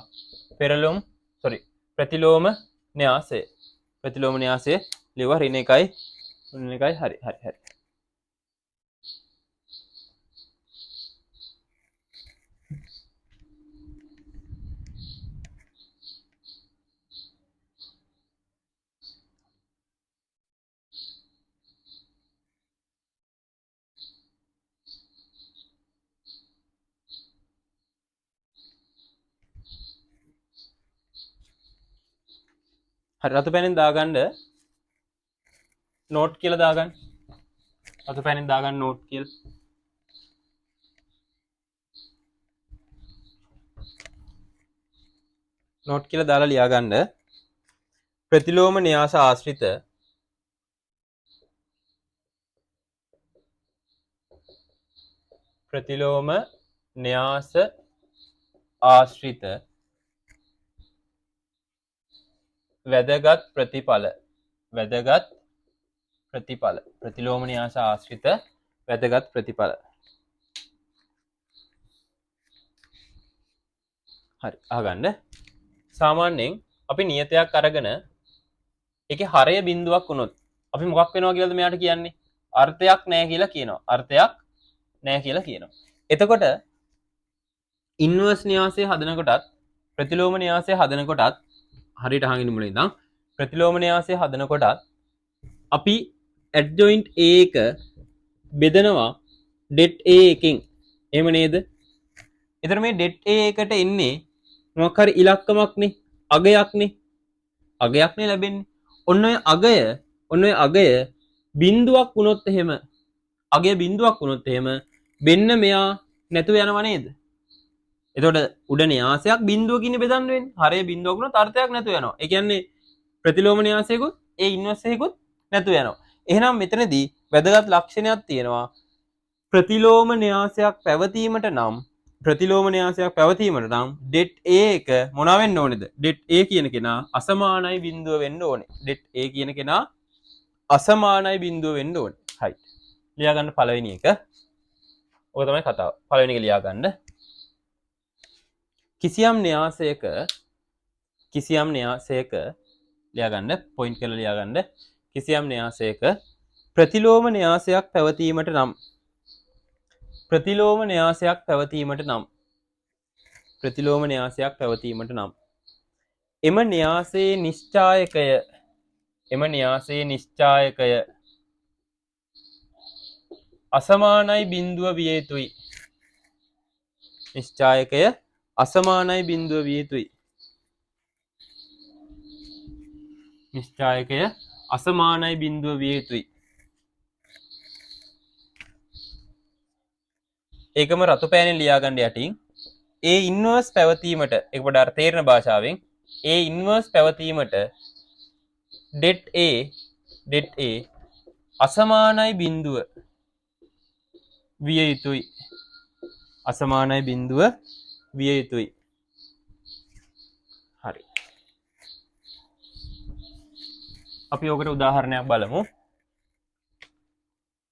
පෙරලුම් සෝරි ප්‍රතිලෝම න්‍යාසය. ප්‍රතිලෝම න්‍යාසය ලිව්වා ඍණ 1යි ඍණ 1යි. හරි හරි හරි. හරි, රතු පැනෙන් දාගන්න නෝට් කියලා දාගන්න. රතු පැනෙන් දාගන්න නෝට් කියලා. නෝට් කියලා දාලා ලියාගන්න. ප්‍රතිලෝම න්‍යාස ආශ්‍රිත ප්‍රතිලෝම න්‍යාස ආශ්‍රිත වැදගත් ප්‍රතිඵල, වැදගත් ප්‍රතිඵල, ප්‍රතිලෝම න්‍යාස ආශ්‍රිත වැදගත් ප්‍රතිඵල. හරි, අහගන්න. සාමාන්‍යයෙන් අපි නියතයක් අරගෙන ඒකේ හරය බිඳුවක් වුණොත් අපි මොකක් වෙනවා කියලාද මෙයාට කියන්නේ? අර්ථයක් නෑ කියලා කියනවා. අර්ථයක් නෑ කියලා කියනවා. එතකොට ඉන්වර්ස් න්‍යාසය හදනකොටත් ප්‍රතිලෝම න්‍යාසය හදනකොටත් හරියට අහගෙන ඉන්න මුලින් ඉඳන් ප්‍රතිලෝම න්‍යාසය හදනකොටත් අපි ඇඩ්ජොයින්ට් A එක බෙදනවා ඩෙට් A එකෙන්. එහෙම නේද? එතකොට මේ ඩෙට් A එකට එන්නේ මොකක් හරි ඉලක්කමක්නේ, අගයක්නේ. අගයක්නේ ලැබෙන්නේ. ඔන්න ඔය අගය, ඔන්න ඔය අගය බිඳුවක් වුණොත් එහෙම, අගය බිඳුවක් වුණොත් එහෙම මෙන්න මෙයා නැතුව යනවා නේද? එතකොට උඩ න්‍යාසයක් බිඳුවකින් බෙදන්න වෙන්නේ. හරය බිඳුවක් වුණොත් අර්ථයක් නැතුව යනවා. ඒ කියන්නේ ප්‍රතිලෝම න්‍යාසයකුත් ඒ ඉන්වර්ස් එකකුත් නැතුව යනවා. එහෙනම් මෙතනදී වැදගත් ලක්ෂණයක් තියෙනවා. ප්‍රතිලෝම න්‍යාසයක් පැවතීමට නම්, ප්‍රතිලෝම න්‍යාසයක් පැවතීමට නම් ඩෙට් A එක මොනවා වෙන්න ඕනේද? ඩෙට් A කියන කෙනා අසමානයි බිඳුව වෙන්න ඕනේ. ඩෙට් A කියන කෙනා අසමානයි බිඳුව වෙන්න ඕනේ. හරි. ලියාගන්න පළවෙනි එක. ඔක තමයි කතාව. පළවෙනි එක ලියාගන්න. කිසියම් න්‍යාසයක, කිසියම් න්‍යාසයක ලියාගන්න, පොයින්ට් කරලා ලියාගන්න. කිසියම් න්‍යාසයක ප්‍රතිලෝම න්‍යාසයක් පැවතීමට නම්, ප්‍රතිලෝම න්‍යාසයක් පැවතීමට නම්, ප්‍රතිලෝම න්‍යාසයක් පැවතීමට නම් එම න්‍යාසයේ නිශ්චායකය, එම න්‍යාසයේ නිශ්චායකය අසමානයි බිඳුව විය යුතුයි. නිශ්චායකය අසමානයි බිඳුව විය යුතුයි. නිශ්චායකය අසමානයි බිඳුව විය යුතුයි. ඒකම රතු පෑනෙන් ලියාගන්න යටින් ඒ ඉන්වර්ස් පැවතීමට, ඒක පොඩ්ඩක් අර තේරෙන භාෂාවෙන්, ඒ ඉන්වර්ස් පැවතීමට ඩෙට් A, ඩෙට් A අසමානයි බිඳුව විය යුතුයි. අසමානයි බිඳුව විය යුතුයි. හරි. අපි ඔකට උදාහරණයක් බලමු.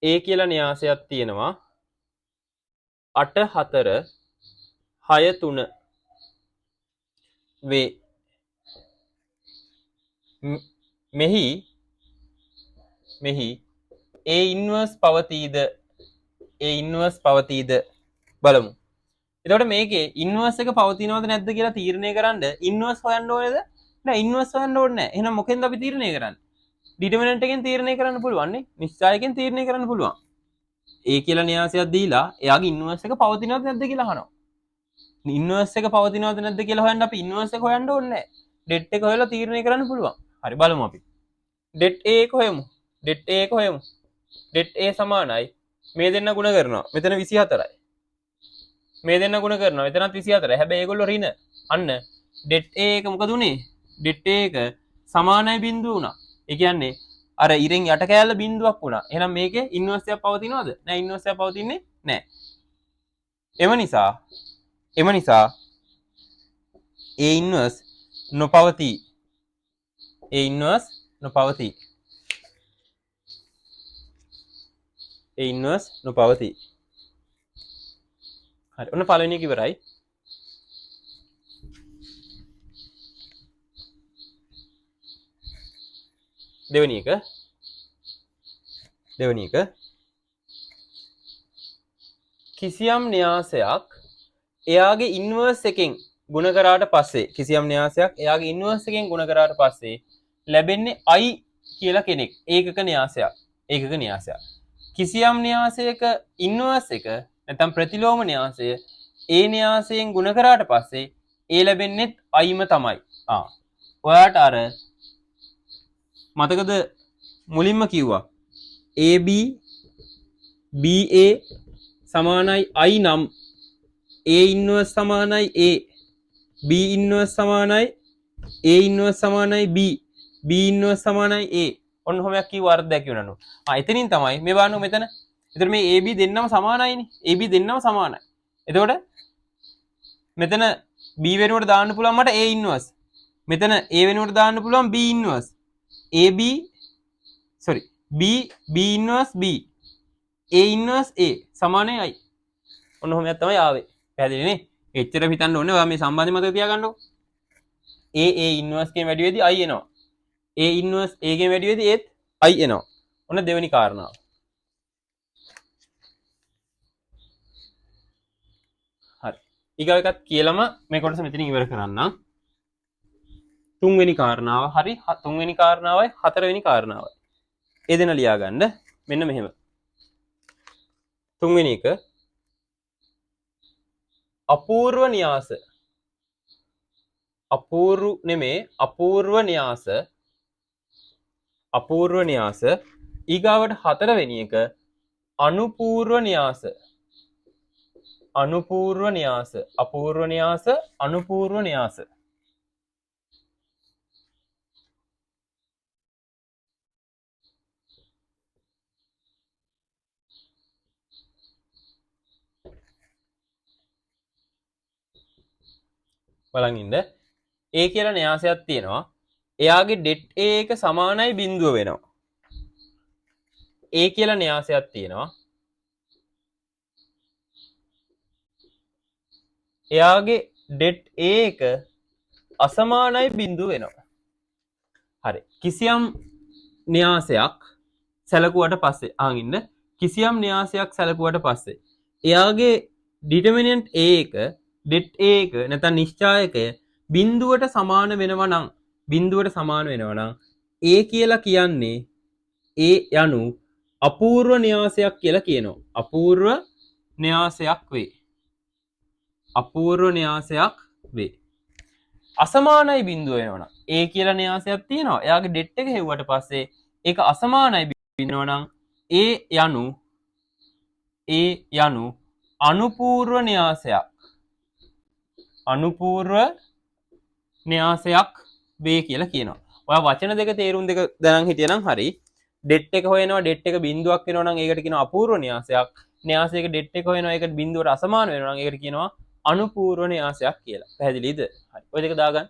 A කියලා න්‍යාසයක් තියෙනවා. 8 4 6 3 වේ. මෙහි A inverse පවතීද? A inverse පවතීද? බලමු. එතකොට මේකේ ඉන්වර්ස් එක පවතිනවද නැද්ද කියලා තීරණය කරන්න ඉන්වර්ස් හොයන්න ඕනේද? නෑ, ඉන්වර්ස් හොයන්න ඕනේ නෑ. එහෙනම් මොකෙන්ද අපි තීරණය කරන්නේ? ඩිටර්මිනන්ට් එකෙන් තීරණය කරන්න පුළුවන් නේ. නිශ්චයකෙන් තීරණය කරන්න පුළුවන්. A කියලා න්‍යාසයක් දීලා එයාගේ ඉන්වර්ස් එක පවතිනවද නැද්ද කියලා අහනවා. ඉන්වර්ස් එක පවතිනවද නැද්ද කියලා හොයන්න අපි ඉන්වර්ස් එක හොයන්න ඕනේ නෑ. ඩෙට් එක හොයලා තීරණය කරන්න පුළුවන්. හරි, බලමු අපි. ඩෙට් A එක හොයමු. ඩෙට් A එක හොයමු. ඩෙට් A සමානයි මේ දෙන්න ගුණ කරනවා. මෙතන 24යි. මේ දෙන්න ගුණ කරනවා. මෙතනත් 24යි. හැබැයි ඒගොල්ලෝ ඍණ. අන්න ඩෙට් A එක මොකද උනේ? ඩෙට් A එක සමානයි බිඳුව වුණා. ඒ කියන්නේ අර ඉරෙන් යට කෑල්ල බිඳුවක් වුණා. එහෙනම් මේකේ ඉන්වර්ස් එකක් පවතිනවද? නෑ, ඉන්වර්ස් එකක් පවතින්නේ නෑ. එම නිසා A inverse නොපවතී. A inverse නොපවතී. A inverse නොපවතී. හරි, ඔන්න පළවෙනි එක ඉවරයි. දෙවෙනි එක. දෙවෙනි එක. කිසියම් න්‍යාසයක් එයාගේ ඉන්වර්ස් එකෙන් ගුණ කරාට පස්සේ, කිසියම් න්‍යාසයක් එයාගේ ඉන්වර්ස් එකෙන් ගුණ කරාට පස්සේ ලැබෙන්නේ I කියලා කෙනෙක්. ඒකක න්‍යාසයක්. ඒකක න්‍යාසයක්. කිසියම් න්‍යාසයක ඉන්වර්ස් එක නැත්නම් ප්‍රතිලෝම න්‍යාසය ඒ න්‍යාසයෙන් ගුණ කරාට පස්සේ ඒ ලැබෙන්නේත් I ම තමයි. ඔයාට අර මතකද මුලින්ම කිව්වා AB BA සමානයි I නම් A inverse සමානයි A, B inverse සමානයි A inverse සමානයි B, B inverse සමානයි A. ඔන්න ඔහොම එකක් කිව්ව අර්ථයක් කියනනු. එතනින් තමයි මේ බලන්න මෙතන. එතන මේ AB දෙන්නම සමානයිනේ. AB දෙන්නම සමානයි. එතකොට මෙතන B වෙනුවට දාන්න පුළුවන් මට A inverse. මෙතන A වෙනුවට දාන්න පුළුවන් B inverse. AB sorry B, B inverse B, A inverse A සමානයි I. ඔන්න ඔහොම එකක් තමයි ආවේ. පැහැදිලි නේ? එච්චර හිතන්න ඕනේ. ඔයා මේ සම්බන්ධය මතක තියාගන්නකෝ. A A inverse එකෙන් වැඩි වෙද්දි I එනවා. A inverse A එකෙන් වැඩි වෙද්දි ඒත් I එනවා. ඔන්න දෙවෙනි කාරණාව. හරි. ඊගාව එකත් කියලාම මේ කොටස මෙතනින් ඉවර කරන්නම්. තුන්වෙනි කාරණාව හරි, තුන්වෙනි කාරණාවයි හතරවෙනි කාරණාවයි. ඒ දෙන ලියාගන්න මෙන්න මෙහෙම. තුන්වෙනි එක අපූර්ව න්‍යාස. අපූර්ව නෙමේ, අපූර්ව න්‍යාස. අපූර්ව න්‍යාස. ඊගාවට හතරවෙනි එක අනුපූර්ව න්‍යාස. අනුපූර්ව න්‍යාස. අපූර්ව න්‍යාස, අනුපූර්ව න්‍යාස. බලන් ඉන්න. A කියලා න්‍යාසයක් තියෙනවා. එයාගේ ඩෙට් A එක සමානයි බිංදුව වෙනවා. A කියලා න්‍යාසයක් තියෙනවා. එයාගේ ඩෙට් A එක අසමානයි බිංදුව වෙනවා. හරි. කිසියම් න්‍යාසයක් සැලකුවට පස්සේ අහන් ඉන්න. කිසියම් න්‍යාසයක් සැලකුවට පස්සේ එයාගේ ඩිටර්මිනන්ට් A එක ඩෙට් A එක නැත්නම් නිශ්චායකය බිංදුවට සමාන වෙනවා නම්, බිංදුවට සමාන වෙනවා නම් A කියලා කියන්නේ A යනු අපූර්ව න්‍යාසයක් කියලා කියනවා. අපූර්ව න්‍යාසයක් වේ. අපූර්ව න්‍යාසයක් වේ. අසමානයි බිංදුව වෙනවා නම් A කියලා න්‍යාසයක් තියෙනවා. එයාගේ ඩෙට් එක හෙව්වට පස්සේ ඒක අසමානයි බිංදුව නම් A යනු අනුපූර්ව න්‍යාසයක්. අනුපූර්ව න්‍යාසයක් වේ කියලා කියනවා. ඔයා වචන දෙක තේරුම් දෙක දැනන් හිටියනම් හරි. ඩෙට් එක හොයනවා, ඩෙට් එක බිංදුවක් වෙනවා නම් ඒකට කියනවා අපූර්ව න්‍යාසයක්. න්‍යාසයක ඩෙට් එක හොයනවා, ඒකට බිංදුවට අසමාන වෙනවා නම් ඒකට කියනවා අනුපූර්ව න්‍යාසයක් කියලා. පැහැදිලිද? හරි. ඔය දෙක දාගන්න.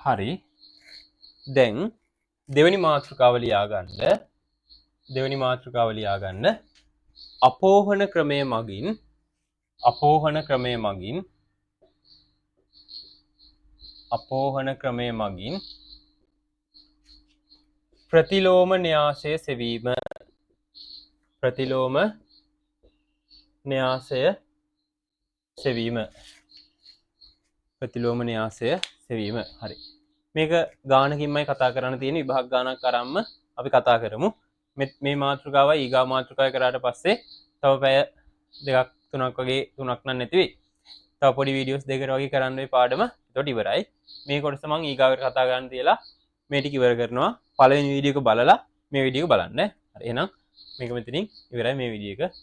හරි. දැන් දෙවෙනි මාතෘකාව ලියාගන්න. දෙවෙනි මාතෘකාව ලියාගන්න. අපෝහන ක්‍රමය මගින්, අපෝහන ක්‍රමය මගින්, අපෝහන ක්‍රමය මගින් ප්‍රතිලෝම න්‍යාසය සෙවීම. ප්‍රතිලෝම න්‍යාසය සෙවීම. ප්‍රතිලෝම න්‍යාසය සෙවීම. හරි. මේක ගානකින්මයි කතා කරන්න තියෙන විභාග ගානක් අරන්ම අපි කතා කරමු. මේ මාතෘකාවයි ඊගා මාතෘකාවයි කරාට පස්සේ තව පැය දෙකක් තුනක් වගේ, තුනක් නම් නැති වෙයි. තව පොඩි වීඩියෝස් දෙකකට වගේ කරන්න වෙයි පාඩම. එතකොට ඉවරයි. මේ කොටස මං ඊගාවට කතා කරන්න තියලා මේ ටික ඉවර කරනවා. පළවෙනි වීඩියෝ එක බලලා මේ වීඩියෝ එක බලන්න. හරි, එහෙනම් මේක මෙතනින් ඉවරයි මේ වීඩියෝ එක.